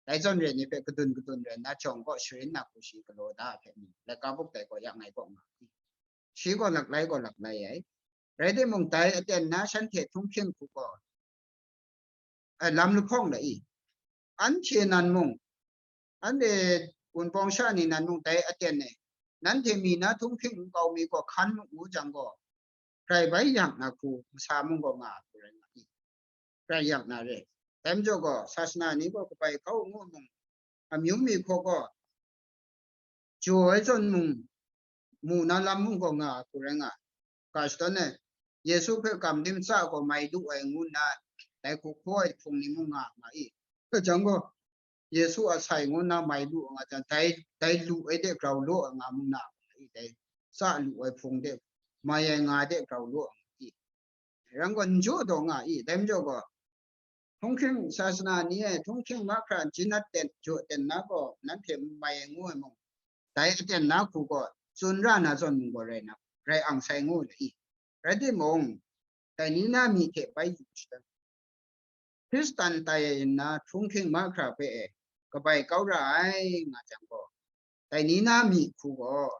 dai zawn re ni hpe kadun kadun rai nna, jawng gaw sharin na hku shi galaw da ai hpe ni, laika buk dai gaw ya ngai gaw nga i. Shi gaw laklai gaw laklai ai. Rai timung, dai aten na shanhte htunghking hku gaw, eh, lam lahkawng la i. Anhte nan mung, anhte Wunpawng sha ni nan mung dai aten e, nanhte mi na htunghking nkau mi gaw hkan mu ngu jang gaw, grai bai yak na hku masa mung gaw nga ai hku rai nga i. Grai yak na re. Dai majaw gaw, sasana ni gaw kabai kau ngu mung, amyu mi hkaw gaw, jaw ai zawn mung, mu na lam mung gaw nga ai hku rai nga ai. Ga shadawn e, Yesu hpe gam tim tsa gaw mai lu ai ngu nna, dai hku hkaw ai hpung ni mung nga nga i. Hkrai jang gaw, Yesu a sai ngu nna mai lu ai nga jang, dai, dai lu ai de grau law ai nga mung na nga i, dai tsa lu ai hpung de, mai ai nga de grau law ai nga i. Rang gaw n jaw daw nga i, dai majaw gaw, htunghking sasana ni e, htunghking mahkra jin aten jaw ten na gaw, nanhte n mai ai ngu ai mung, dai aten na hku gaw, tsun ra na zawn mung gaw rai na, rai ang sai ngu ai i. Rai timung, dai ni na mi hte bai yu shada, Hkristan tai nna htunghking mahkra hpe e kabai kau ra ai nga jang gaw, dai ni na mi hku gaw,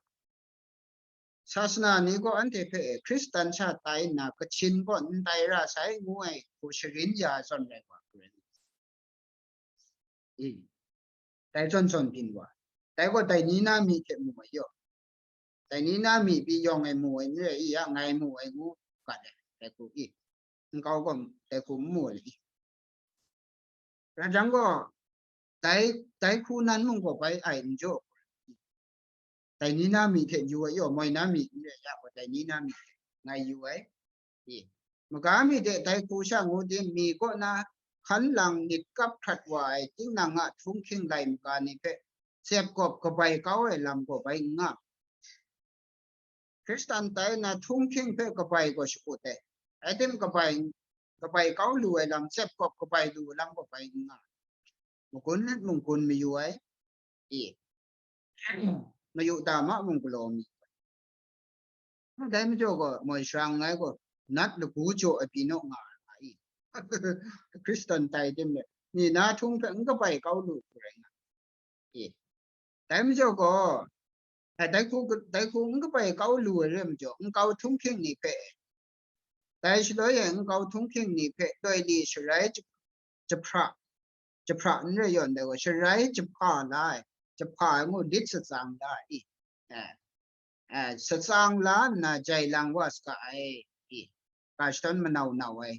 sasana ni gaw anhte hpe e Hkristan sha tai nna, Kachin gaw n tai ra sai ngu ai hku sharin ya ai zawn rai wa hku rai. I, dai zawn zawn byin wa. Dai gaw dai ni na mi hte mu ai yaw. Dai ni na mi pyi yawng e mu ai n rai i, ya ngai mu ai ngu gat ai, dai hku i. Nkau gaw dai hku n mu ai i. Rai jang gaw, dai, dai hku nan mung gaw bai ai n jaw. Dai ni na mi hte yu ai yaw, moi na mi n rai ya gaw, dai ni na mi hte ngai yu ai. I, maga mi de dai hku sha ngu tim, mi kaw na hkan lang nit kap hkrat wa ai tinang a htunghking lai maga ni hpe tsep gawp kabai kau ai lam gaw bai n nga. Hkristan tai na htunghking hpe kabai gaw shakut ai. Rai tim, kabai, kabai kau lu ai lam, tsep gawp kabai lu ai lam gaw bai n nga. Magun mung gun mayu ai. I, mayu ta ma mung galaw mi. Dai majaw gaw, moi sharang ai gaw, nat lagu jaw ai pyi naw nga ai nga i. Hkristan tai tim le, ni na htung hpe n kabai kau lu hku rai nga i. Dai majaw gaw, Ai, dai hku, dai hku n kabai kau lu ai re majaw, nkau htunghking ni hpe, dai shaloi e nkau htunghking ni hpe loi li sharai jahpra, jahpra n rai yawn dai gaw, sharai jahpa la ai, jahpa ai ngu lit shatsang la ai, i, eh, eh, shatsang la nna jai lang wa saga ai, i, ga shadawn manau nau ai,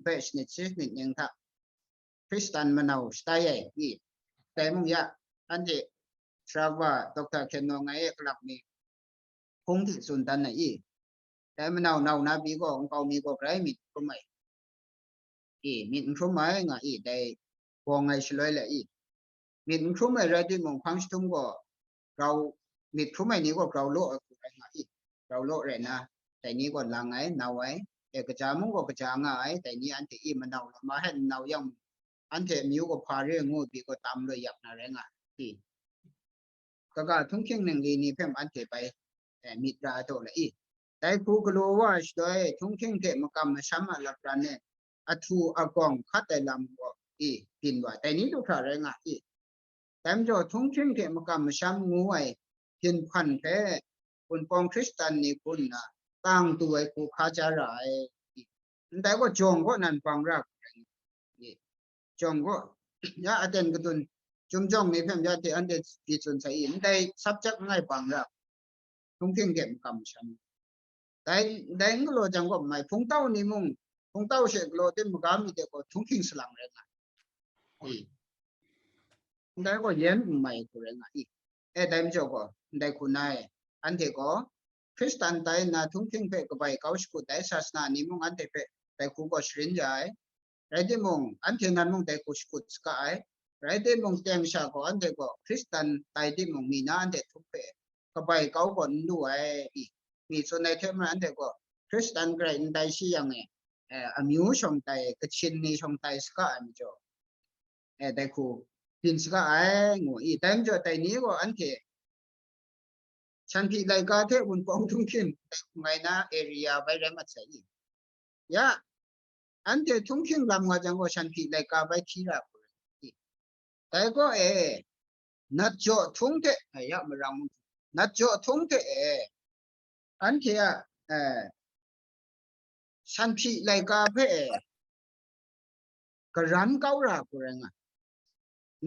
hpe shanit shi shanit ning hta, Hkristan manau shatai ai, i, dai mung ya, anhte Sara Kaba Doctor Hkyen Naw Ngai e kalak mi hpung hte tsun dan ai, i, dai manau nau na pyi gaw, nkau mi gaw grai myit n hkrum ai, i, myit n hkrum ai nga i, dai bawng ai shaloi le, i, myit n hkrum ai rai timung, hpang jahtum gaw grau, myit hkrum ai ni gaw grau law ai hku rai nga i, grau law rai na, dai ni gaw lang ai, nau ai, e, kaja mung gaw kaja nga ai, dai ni anhte i manau lam ma hte n nau yang mung, anhte amyu gaw hpa re ngu pyi gaw tam loi yak na rai nga i, kaga htunghking ningli ni hpe mung anhte bai, eh, myit ra ai taw le i. Dai hku galaw wa ai shaloi, htunghking hte makam masham a lapran e ahtu agawng hkat ai lam gaw i byin wa ai, dai ni du hkra rai nga i. Dai majaw, htunghking hte makam masham ngu ai hpyin hpan hpe Wunpawng Hkristan ni hku nna tang tu ai hku hkaja ra ai. Ndai gaw jawng kaw nan bang ra hku rai nga i. Jawng kaw, ya aten kadun, Chyum jawng ni hpe mya hte anhte pyi tsun sai i, ndai subject langai bang ra, htunghking hte makam masham. Dai, dai n galaw jang gaw, mai hpungtau ni mung, hpungtau she galaw tim maga mi de gaw, htunghking salang rai nga i. Ndai gaw yen n mai hku rai nga i. E, dai majaw gaw, ndai hku na e, anhte gaw Hkristan tai nna htunghking hpe kabai kau shakut ai sasana ni mung anhte hpe dai hku gaw sharin ya ai. Rai timung, anhte nan mung dai hku shakut saga ai. Rai timung, teng sha gaw anhte gaw Hkristan tai timung, mi na anhte htum hpe kabai kau gaw n lu ai, i, mi tsun ai hte maren anhte gaw Hkristan garai n tai shi yang e, eh, amyu shawng tai, Kachin ni shawng tai saga ai majaw, eh, dai hku byin saga ai, ngu i. Dai majaw, dai ni gaw anhte Shanhpyi laika hte Wunpawng htunghking ngai na area bai rai mat sai i. Ya, anhte htunghking lam nga jang gaw, Shanhpyi laika bai hti ra hku rai i. Dai gaw e, nat jaw htung hte, eh, ya marang, nat jaw htung hte e, anhte a, eh, Shanhpyi laika hpe e, karan kau ra hku rai nga.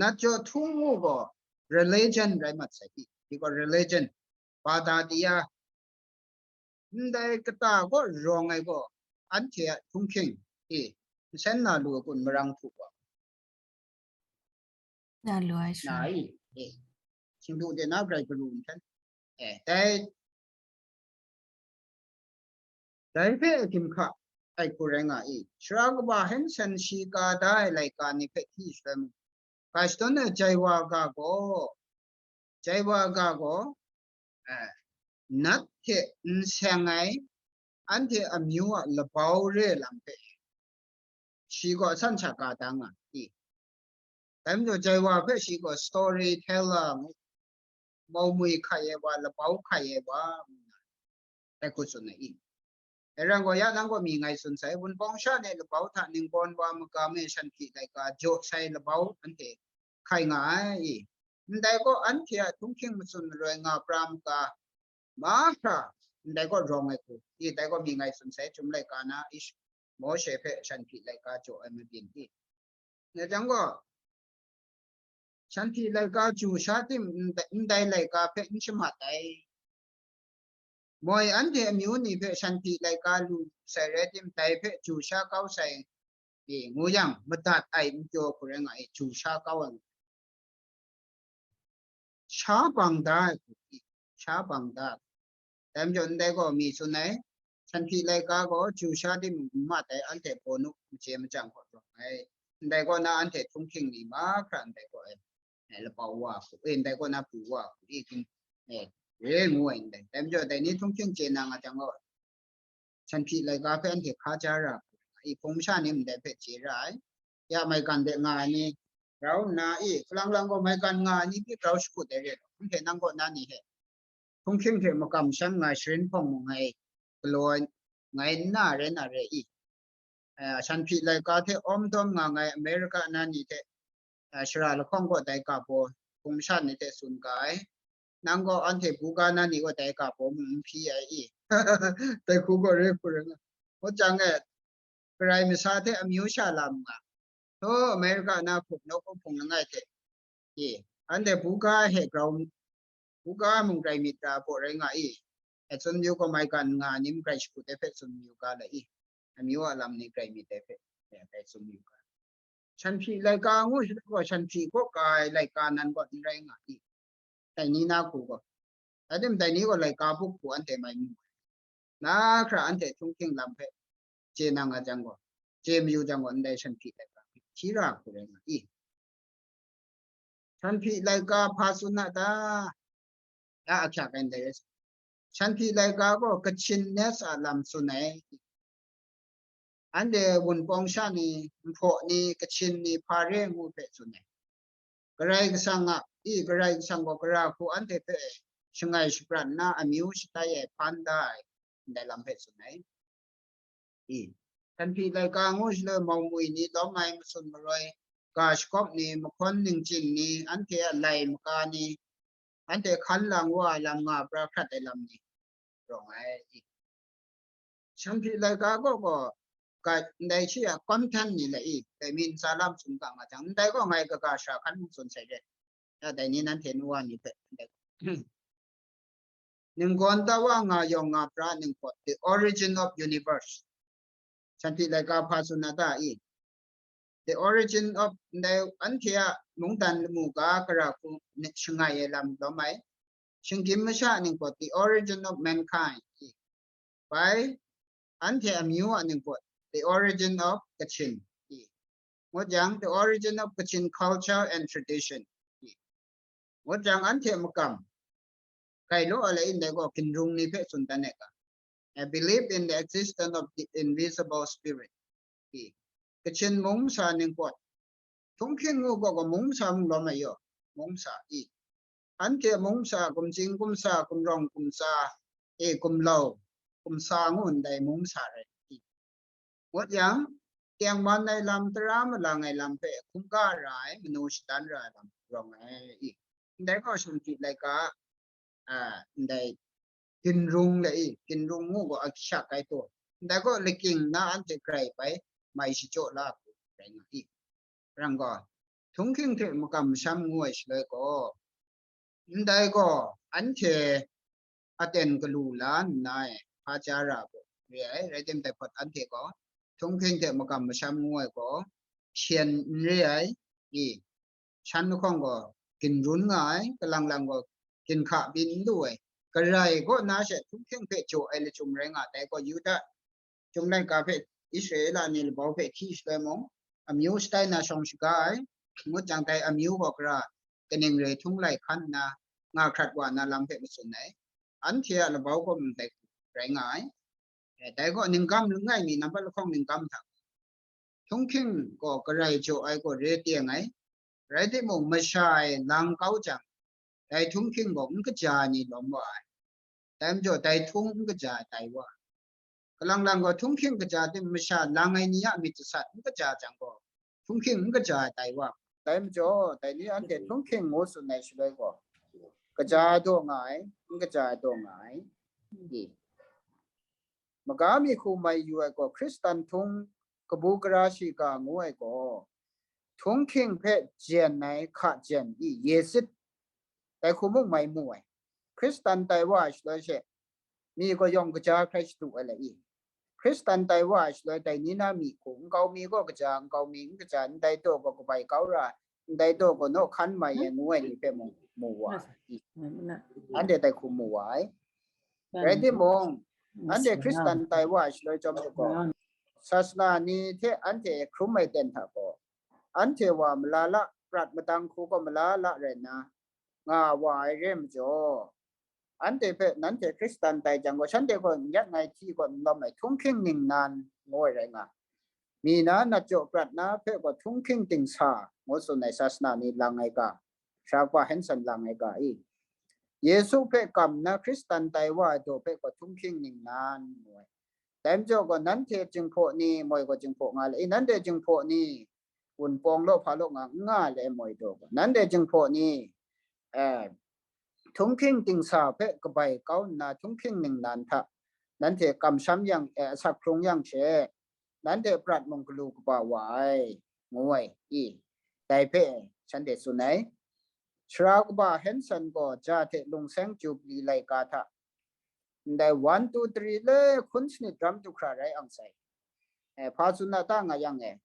Nat jaw htung ngu gaw religion rai mat sai i, di gaw religion, bada diya, ndai kata kaw rawng ai gaw, anhte a htunghking i, nsen na lu ai kun marang htu gaw, Na lu ai na shaloi. I, e, Htingdu de na grai garu nhten. E, dai, dai hpe hkim hka ai hku rai nga i. Sara kaba Hanson shi ka da ai laika ni hpe hti shaloi mung, ga shadawn ai Jaiwa ga gaw, Jaiwa ga gaw, eh, nat hte n seng ai, anhte amyu a labau re lam hpe, shi gaw asan sha ka da nga i. Dai majaw, Jaiwa hpe shi gaw story teller ngu, maumwi hkai ai wa, labau hkai ai wa, ngu na, dai hku tsun ai i. Dai rai gaw, ya nang gaw mi ngai tsun sai, Wunpawng sha ni labau hta ningbawn wa magam e Shanhpyi laika jaw sai labau anhte hkai nga ai i. Ndai gaw, anhte a htunghking matsun maroi nga pra maga, mahkra, ndai gaw rawng ai hku i, dai gaw mi ngai tsun sai, Chyum laika na ish, Mawshe hpe Shanhpyi laika jaw ai mabyin i. Nga jang gaw, Shanhpyi laika chyu sha tim ndai, ndai laika hpe n shamat ai. Moi anhte amyu ni hpe Shanhpyi laika lu sai rai tim, dai hpe chyu sha kau sai, e, ngu yang, madat ai n pyaw hku rai nga i, chyu sha kau ai. Sha bang da ai hku i, sha bang da ai. Dai majaw, ndai gaw mi tsun ai, Shanhpyi laika gaw chyu sha timung n mat ai, anhte bawnu machye machyang gaw rawng ai. Ndai kaw na anhte htunghking ni mahkra ndai gaw e, e, labau wa hku, e, ndai kaw na pru wa hku, e, ging, e, re ngu ai ndai. Dai majaw, dai ni htunghking chye na nga jang gaw, Shanhpyi laika hpe anhte hkaja ra hku, i hpung masha ni ndai hpe chye ra ai. Ya maigan de nga ai ni, grau nna, i, hpalang lang gaw maigan nga ai ni pyi grau shakut ai re law, anhte nang kaw na ni hte htunghking hte makam shan nga sharin hpawng mung ngai galaw ai, ngai n na rai na re i. Eh, Shanhpyi laika hte awm dawm nga ngai America na ni hte, eh, shara lahkawng kaw dai ga baw hpung masha ni hte tsun ga ai. Nang gaw anhte buga na ni gaw dai ga baw mung n hpyi ai i. Dai hku gaw re hku rai nga. Ngut jang e, Karai masa hte amyu sha lam nga. Thaw America na hpung nawku hpung langai hte, i, anhte buga he grau, buga mung rai myit ra baw rai nga i. E tsun myu gaw maigan nga ni magrai shakut ai hpe tsun myu ga la i. Amyu a lam ni grai myit ai hpe, e, grai tsun myu ga. Shanhpyi laika ngu shi gaw, shanhpyi kaw ka ai laika nan gaw n rai nga i. Dai ni na hku gaw. Rai tim dai ni gaw laika buk hku anhte mai mu ai. Na hkra anhte htunghking lam hpe chye nang a jang gaw, chye mayu jang gaw, ndai shanhpyi laika hti ra hku rai nga i. Shanhpyi laika hpa tsun a ta? Ya ahkyak ai ndai rai sa. Shanhpyi laika gaw Kachin Nest a lam tsun ai. Anhte Wunpawng sha ni, Nhpaw ni, Kachin ni, hpa re ngu hpe tsun ai. Karai Kasang a, i, Karai Kasang gaw gara hku anhte hpe shangai shaprat nna amyu shatai ai, hpan da ai, ndai lam hpe tsun ai. I, Shanhpyi laika ngu shaloi maumwi ni lawm ai, matsun maroi ga shakawp ni, mahkawn ningchying ni, anhte a lai maka ni, anhte hkan lang wa ai lam nga pra hkrat ai lam ni rawng ai. I, Shanhpyi laika gaw gaw, ga, ndai shi a content ni le i, dai mi ntsa lam tsun ga nga jang, ndai gaw ngai kaga shara hkan mung tsun sai re. Ya, dai ni nanhte nu wa ni hpe, ndai ninggawn tawa nga yawng nga pra ningpawt, The Origin of Universe. Shanhpyi laika hpa tsun na ta i? The Origin of, ndai anhte a mungdan lamu ga gara hku shangai ai lam lawm ai. Shinggyim masha ningpawt, The Origin of Mankind i. Bai, anhte amyu a ningpawt, The Origin of Kachin i. Ngut jang, The Origin of Kachin Culture and Tradition i. Ngut jang, anhte makam kai law a le, ndai gaw ginrung ni hpe tsun dan ai ga, a belief in the existence of the invisible spirit i. Kachin mung masa ningpawt, htunghking ngu gaw gaw mung masa mung lawm ai yaw, mung masa i. Anhte mung masa, kumching kumsa, kumrawng kumsa, e, kumlau, kumsa ngu ndai mung masa rai i. Ngut yang, tengman ai lam, tara malang ai lam hpe hkungga ra ai, manu shadan ra ai lam rawng ai i. Ndai gaw shanhpyi laika, a, ndai ginrung le i, ginrung ngu gaw akyak ai taw. Ndai gaw lakying na anhte grai bai mai shachyaw la hku rai nga i. Rang gaw, htunghking hte makam masham ngu ai shaloi gaw, ndai gaw anhte aten galu la nna e, hpa ja ra gaw re ai, rai tim, dai hpawt anhte gaw htunghking hte makam masham ngu ai gaw, hpyen n re ai, i, shan lahkawng gaw ginrun nga ai, kalang lang gaw ginhka byin n lu ai, Karai kaw na she htunghking hpe jaw ai lachyum rai nga ai, dai gaw Yuda Chyum laika hpe Israela ni labau hpe hti shaloi mung, amyu shatai na shawng shaga ai, ngut jang dai amyu gaw gara kaning re htung lai hkan nna nga hkrat wa na lam hpe matsun ai. Anhte a labau gaw ndai rai nga ai. E, dai gaw ningkam langai mi nampat lahkawng ningkam hta, htunghking gaw Karai jaw ai gaw re teng ai, rai timung, masha e lang kau jang, dai htunghking gaw n kaja ai ni lawm wa ai. Dai majaw, dai htung n kaja ai tai wa ai. Kalang lang gaw, htunghking kaja tim masha lang ai ni a myit jasat n kaja jang gaw, htunghking n kaja ai tai wa ai. Dai majaw, dai ni anhte htunghking ngu tsun ai shaloi gaw, kaja ai daw nga ai, n kaja ai daw nga ai. I. Maga mi hku mai yu ai gaw, Hkristan htung kabu gara shiga ngu ai gaw, htunghking hpe jen ai hka jen i, ye sit, dai hku mung mai mu ai. Hkristan tai wa ai shaloi she, mi gaw yawng kaja hkrai shadu ai le i. Hkristan tai wa ai shaloi dai ni na mi hku, nkau mi gaw kaja, nkau mi n kaja, ndai taw gaw kabai kau ra, ndai taw gaw naw hkan mai e ngu ai ni hpe mung mu wa ai. Anhte dai hku mu wa ai. Rai timung, anhte Hkristan tai wa ai shaloi chyawm de gaw, sasana ni hte anhte hkrum ai ten hta gaw, anhte wa malala prat madang hku gaw malala rai nna nga wa ai re majaw, anhte hpe nanhte Hkristan tai jang gaw, shanhte gaw n yat ngai hti gaw n lawm ai, htunghking ningnan ngu ai rai nga. Mi na nat jaw prat na hpe gaw htunghking dingsa ngu tsun ai sasana ni lang ai ga, Sara Kaba Hanson lang ai ga i, Yesu hpe kam na Hkristan tai wa ai daw hpe gaw htunghking ningnan ngu ai. Dai majaw gaw, nanhte Jinghpaw ni, moi gaw Jinghpaw nga le, i, nanhte Jinghpaw ni, Wunpawng law hpa law nga, n nga le moi daw gaw, nanhte Jinghpaw ni, eh, htunghking dingsa hpe kabai kau nna htunghking ningnan hta nanhte kamsham yang, eh, asak hkrung yang she, nanhte prat mung galu kaba wa ai, ngu ai, i, dai hpe shanhte tsun ai. Sara kaba Henson gaw ja hte lungseng Jubli laika hta, ndai one, two, three le hkun sanit ram du hkra rai ang sai. Eh, hpa tsun na ta nga yang e,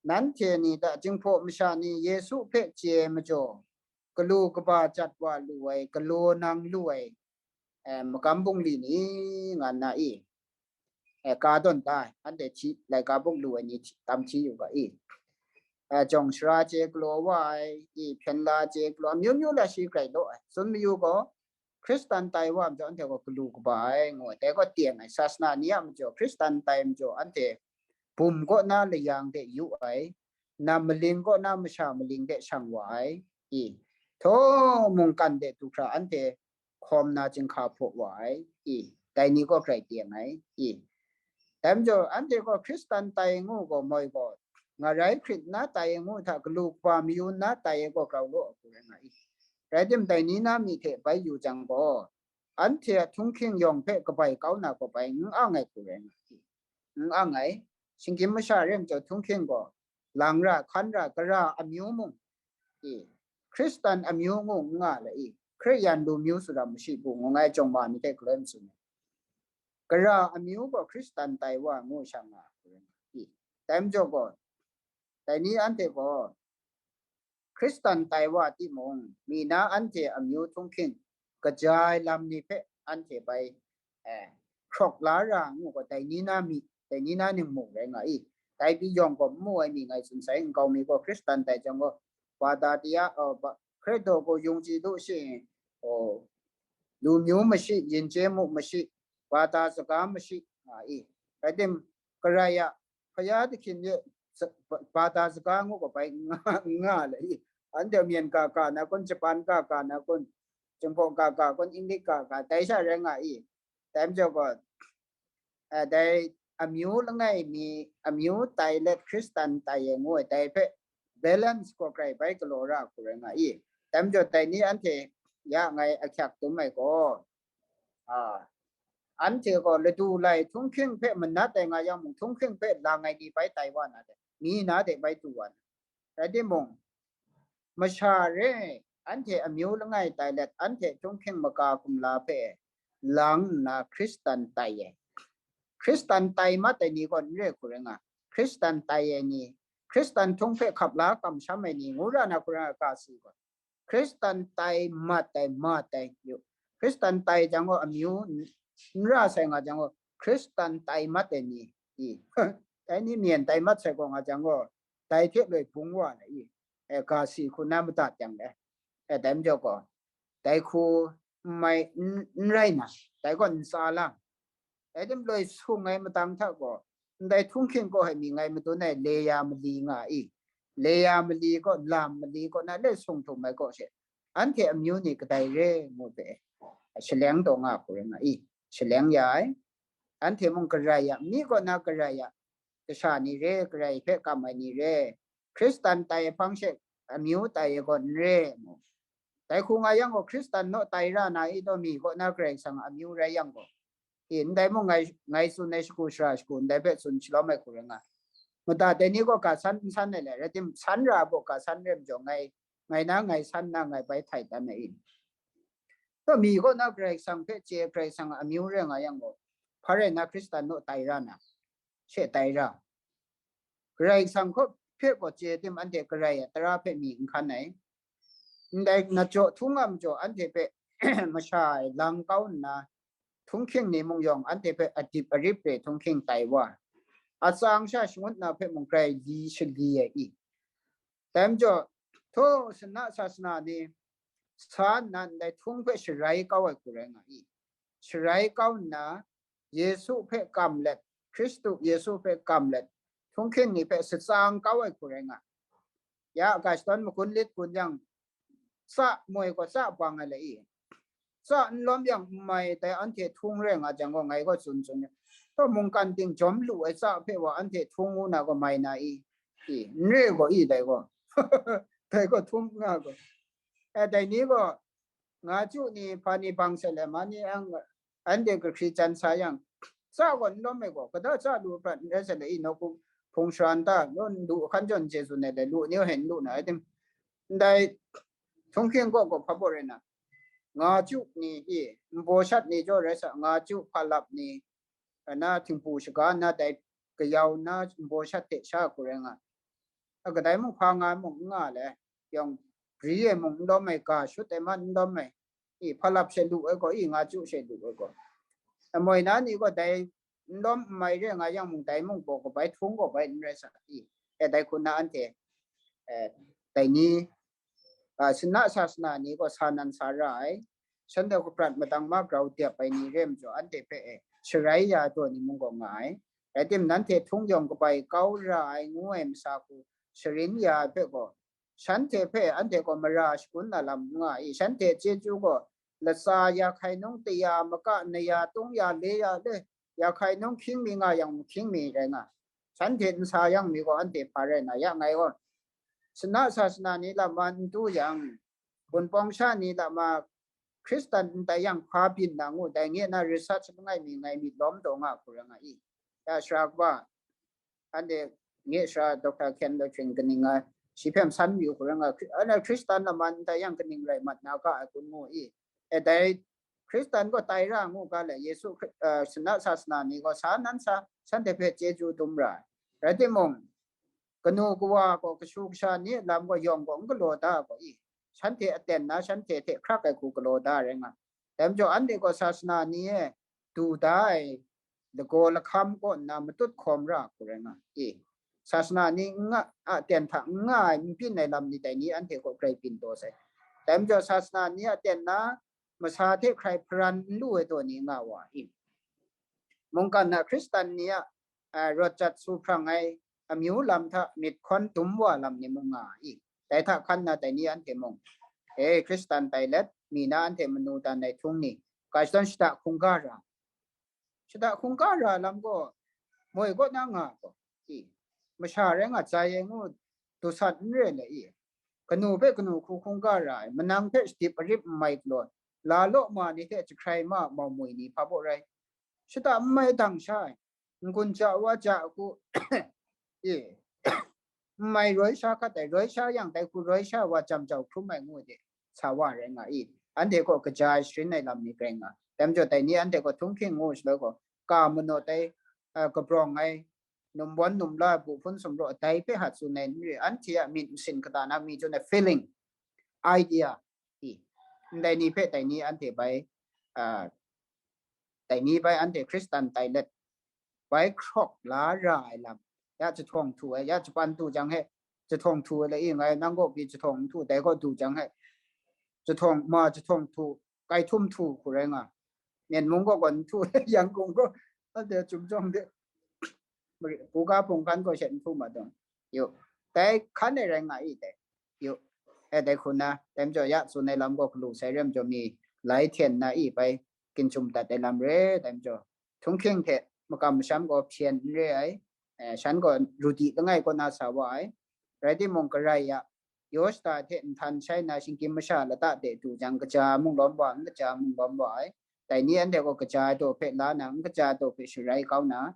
nanhte ni hta Jinghpaw masha ni Yesu hpe chye ai majaw, galu kaba jat wa lu ai, galaw nang lu ai, eh, magam bungli ni nga nna i, eh, ka dawn ta ai, anhte hti, laika buk lu ai ni hti, tam hti yu ga i. Eh, jawng sara chye galaw wa ai, i, hpyen la chye galaw, amyu myu la shi grai law ai. Tsun mayu gaw, Hkristan tai wa majaw anhte gaw galu kaba ai, ngu ai. Dai gaw teng ai, sasana ni a majaw, Hkristan tai majaw, anhte bum kaw na layang de yu ai, nam maling kaw na masha maling de shang wa ai, i, htaw mungkan de du hkra anhte hkawm na chyinghka hpaw wa ai, i, dai ni gaw grai teng ai, i. Dai majaw, anhte gaw Hkristan tai ngu gaw moi gaw, ngarai hkrit nna tai ngu hta galu kaba mayu nna tai ai gaw grau law ai hku rai nga i. Rai tim, dai ni na myi hte bai yu jang gaw, anhte a htunghking yawng hpe kabai kau na gaw bai n ang ai hku rai nga i. N ang ai. Shinggyim masha re majaw htunghking gaw, lang ra, hkan ra, gara amyu mung, i, Hkristan amyu ngu n nga le i, Hkriyan lu myu sara mashi bu ngu ngai jawng ma ni hte galoi matsun ai. Gara amyu gaw Hkristan tai wa ngu sha nga ai hku rai nga i. Dai majaw gaw, dai ni anhte gaw Hkristan tai wa timung, mi na anhte amyu htunghking kaja ai lam ni hpe anhte bai, eh, hkrawk la ra ngu gaw, dai ni na myi, dai ni na ningmung rai nga i. Dai pyi yawng gaw n mu ai mi ngai tsun sai, nkau mi gaw Hkristan tai jang gaw, Bada tia, uh, ba, Hkristo ko yung ji lu shi, oh, lu myu mashi, yin chye mu mashi, Bada saga mashi, nga i. Rai tim, Karai a, Hkaya dahkyin ye, sa-, ba-, Bada saga ngu gaw bai n nga, n nga le i. Anhte myen ga ga na kun, Japan ga ga na kun, Jinghpaw ga ga kun, Inglik ga ga, dai sha rai nga i. Dai majaw gaw, eh, dai amyu langai mi, amyu tai let Hkristan tai e ngu ai, dai hpe balance gaw grai bai galaw ra hku rai nga i. Dai majaw dai ni anhte ya ngai ahkyak dum ai gaw, a, anhte gaw ladu lai htunghking hpe manat ai nga yang mung, htunghking hpe lang ai ni bai tai wa na de, mi na de bai du wa na. Rai timung, masha re, anhte amyu langai tai let, anhte htunghking maga kumla hpe lang nna Hkristan tai ai. Hkristan tai mat ai ni gaw n re hku rai nga, Hkristan tai ai ni, Hkristan htung hpe hkap la kamsham ai ni ngu ra na hku rai nga, ga si gaw, Hkristan tai mat ai, mat ai yu. Hkristan tai jang gaw amyu n, n ra sai nga jang gaw, Hkristan tai mat ai ni, i, dai ni myen tai mat sai gaw nga jang gaw, dai hte loi bung wa na i, e, ga si hku na madat yang le, e, dai majaw gaw, dai hku n mai, n, n rai na, dai gaw n tsa lang. Dai tim loi sung ai matang hta gaw, ndai htunghking kaw hpe mi ngai madun ai Leya mali nga i, Leya mali kaw, lam mali kaw na le sung htum ai kaw she, anhte amyu ni kadai re ngu hpe, shaleng taw nga hku rai nga i, shaleng ya ai. Anhte mung Karai a, mi kaw na Karai a, kasha ni re, Karai hpe kam ai ni re, Hkristan tai ai hpang she amyu tai ai gaw n re mu. Dai hku nga yang gaw, Hkristan naw tai ra na i taw, mi kaw na Karai Kasang amyu rai yang gaw, i, ndai mung ngai, ngai tsun ai shagu shara shagu, ndai hpe tsun shalawm ai hku rai nga. Mada dai ni gaw ga san n san ai le, rai tim, san ra gaw ga san re majaw, ngai, ngai na ngai san na ngai bai htai dan ai i. Taw, mi kaw na Karai Kasang hpe chye, Karai Kasang amyu rai nga yang gaw, hpa rai na Hkristan naw tai ra na, she tai ra. Karai Kasang hpe gaw chye tim, anhte Karai a tara hpe mi n hkan ai. Ndai na jaw htung a majaw, anhte hpe masha e lang kau nna, htunghking ni mung yawng anhte hpe adip arip re htunghking tai wa, atsang sha shangut na hpe mung grai li shali ai i. Dai majaw, htaw sana sasana ni sa nna ndai htung hpe sharai kau ai hku rai nga i. Sharai kau nna, Yesu hpe kam let, Hkristu Yesu hpe kam let, htunghking ni hpe satsang kau ai hku rai nga. Ya, ga shadawn magun lit gun yang, tsa moi gaw tsa bang ai le i, tsa n lawm yang n mai, dai anhte htung rai nga jang gaw, ngai gaw tsun tsun yang, taw mungkan ting jawm lu ai tsa hpe wa anhte htung ngu na gaw mai na i, i, n re gaw i, dai gaw, dai gaw htung nga gaw, e, dai ni gaw, nga ju ni hpa ni bang se le ma ni ang, anhte kahkri chyan sa yang, tsa gaw n lawm ai gaw, kada tsa lu prat n rai se le, i nawku hpung sharan ta, naw n du hkan jawn chye tsun ai le, lu ni hpe n lu na ai tim. Ndai htunghking gaw gaw hpa baw rai na, nga ju ni i, nbaw shat ni jaw rai sa, nga ju hpa lap ni, na htingbu shaga na dai kayau na nbaw shat hte sha hku rai nga, a kadai mung hpa nga mung n nga le, yawng gri e mung n lawm ai, ga shut ai man n lawm ai, i hpa lap she lu ai gaw, i nga ju she lu ai gaw, amoi na ni gaw dai n lawm n mai re nga yang mung, dai mung gaw kabai htung gaw bai n rai sa i, e dai hku na anhte, eh, dai ni, ah, Shinhte sasana ni gaw sa nan sa ra ai, shanhte hku prat madang ma grau dep ai ni re majaw, anhte hpe e sharai ya ai taw ni mung gaw nga ai. Rai tim, nanhte htung yawng kabai kau ra ai ngu ai masa hku sharin ya ai hpe gaw, shanhte hpe anhte gaw mara shangun na lam n nga i, shanhte chyeju gaw latsa ya hkai nung taya maka naya tung ya le ya le, ya hkai nung hkying mi nga yang hkying mi rai nga, shanhte n sa yang mi gaw anhte hpa rai na ya ngai gaw, Shinhte sasana ni lama n du yang, Wunpawng sha ni lama Hkristan n tai yang hpa byin na ngu, dai nge na research langai mi ngai myit lawm taw nga hku rai nga i. Ya sara kaba, anhte nge sara Doctor Ken Lachwing kaning nga, shi hpe san yu hku rai nga, Hkri-, ana Hkristan lama n tai yang kaning rai mat na ga ai kun ngu i. E dai Hkristan gaw tai ra ngu ga le, Yesu Hkri-, eh, Shinhte sasana ni gaw sa nan sa, shanhte hpe chyeju dum ra ai. Rai timung, kanu kawa gaw kashu kasha ni a lam gaw yawng gaw n galaw da gaw i, shanhte aten na shanhte hte hkrak ai hku galaw da rai nga. Dai majaw anhte gaw sasana ni e du da ai lagaw lahkam kaw nna matut hkawm ra hku rai nga i. Sasana ni n nga, a ten hta n nga ai, n byin ai lam ni dai ni anhte gaw grai byin taw sai. Dai majaw sasana ni a ten na masa hte hkrai hparan n lu ai taw ni nga wa i. Mungkan na Hkristan ni a, a, rawt jat su hprang ai amyu lam hta myit hkawn dum wa lam ni mung nga i. Dai hta hkan na dai ni anhte mung, e, Hkristan tai let, mi na anhte manu dan ai htung ni, ga shadawn shada hkungga ra, shada hkungga ra lam gaw, moi kaw na nga gaw, i, masha rai nga jai ai ngu dusat n re le i, kanu hpe kanu hku hkungga ra ai, manang hpe shadip arip n mai galaw, la law ma ni hte jahkrai ma mau moi ni hpa baw rai, shada n mai dang sha ai, n-gun ja wa ja hku, e, n mai roi sha hkat ai, roi sha yang dai hku roi sha wa jam jau hkrum ai ngu de, sa wa rai nga i, anhte gaw kaja ai sharin ai lam ni grai nga. Dai majaw dai ni anhte gaw htunghking ngu shaloi gaw, ka manawt ai, a, kabrawng ai, numwan numla ai, bu hpun sumraw dai hpe hat tsun ai n re, anhte a myit masin kata na mi tsun ai feeling, idea, i, ndai ni hpe dai ni anhte bai, a, dai ni bai anhte Hkristan tai let, bai hkrawk la ra ai lam, ya jahtawng htu ai, ya japan du jang he, jahtawng htu ai la i ngai, nang gaw pyi jahtawng n htu, dai gaw du jang he, jahtawng ma jahtawng htu, kai htum htu hku rai nga, Myen mung gaw gawn htu, Yangon gaw anhte a chyum jawng de, buga hpung hkan gaw shet n htu ma dawng, yu, dai hkan e rai nga i dai, yu, e dai hku na, dai majaw ya tsun ai lam gaw galu sai re majaw mi lai hten na i bai, ginchum dat ai lam re, dai majaw htunghking hte makam masham gaw hpyen n re ai, eh, shan gaw rudi langai kaw na sa wa ai. Rai timung, karai ya, yaw shada hte nhtan shai na shinggyim masha lata de du jang, kaja mung lawm wa, n kaja mung lawm wa ai. Dai ni anhte gaw kaja ai daw hpe la na, n kaja ai daw hpe sharai kau na,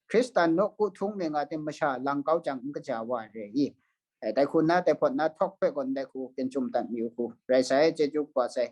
Hkristan nawku htung mi nga tim masha lang kau jang, n kaja wa ai re i. Eh, dai hku na, dai hpawt na, htawk hpe gaw ndai hku ginchum dat mayu hku rai sai, chyeju kaba sai.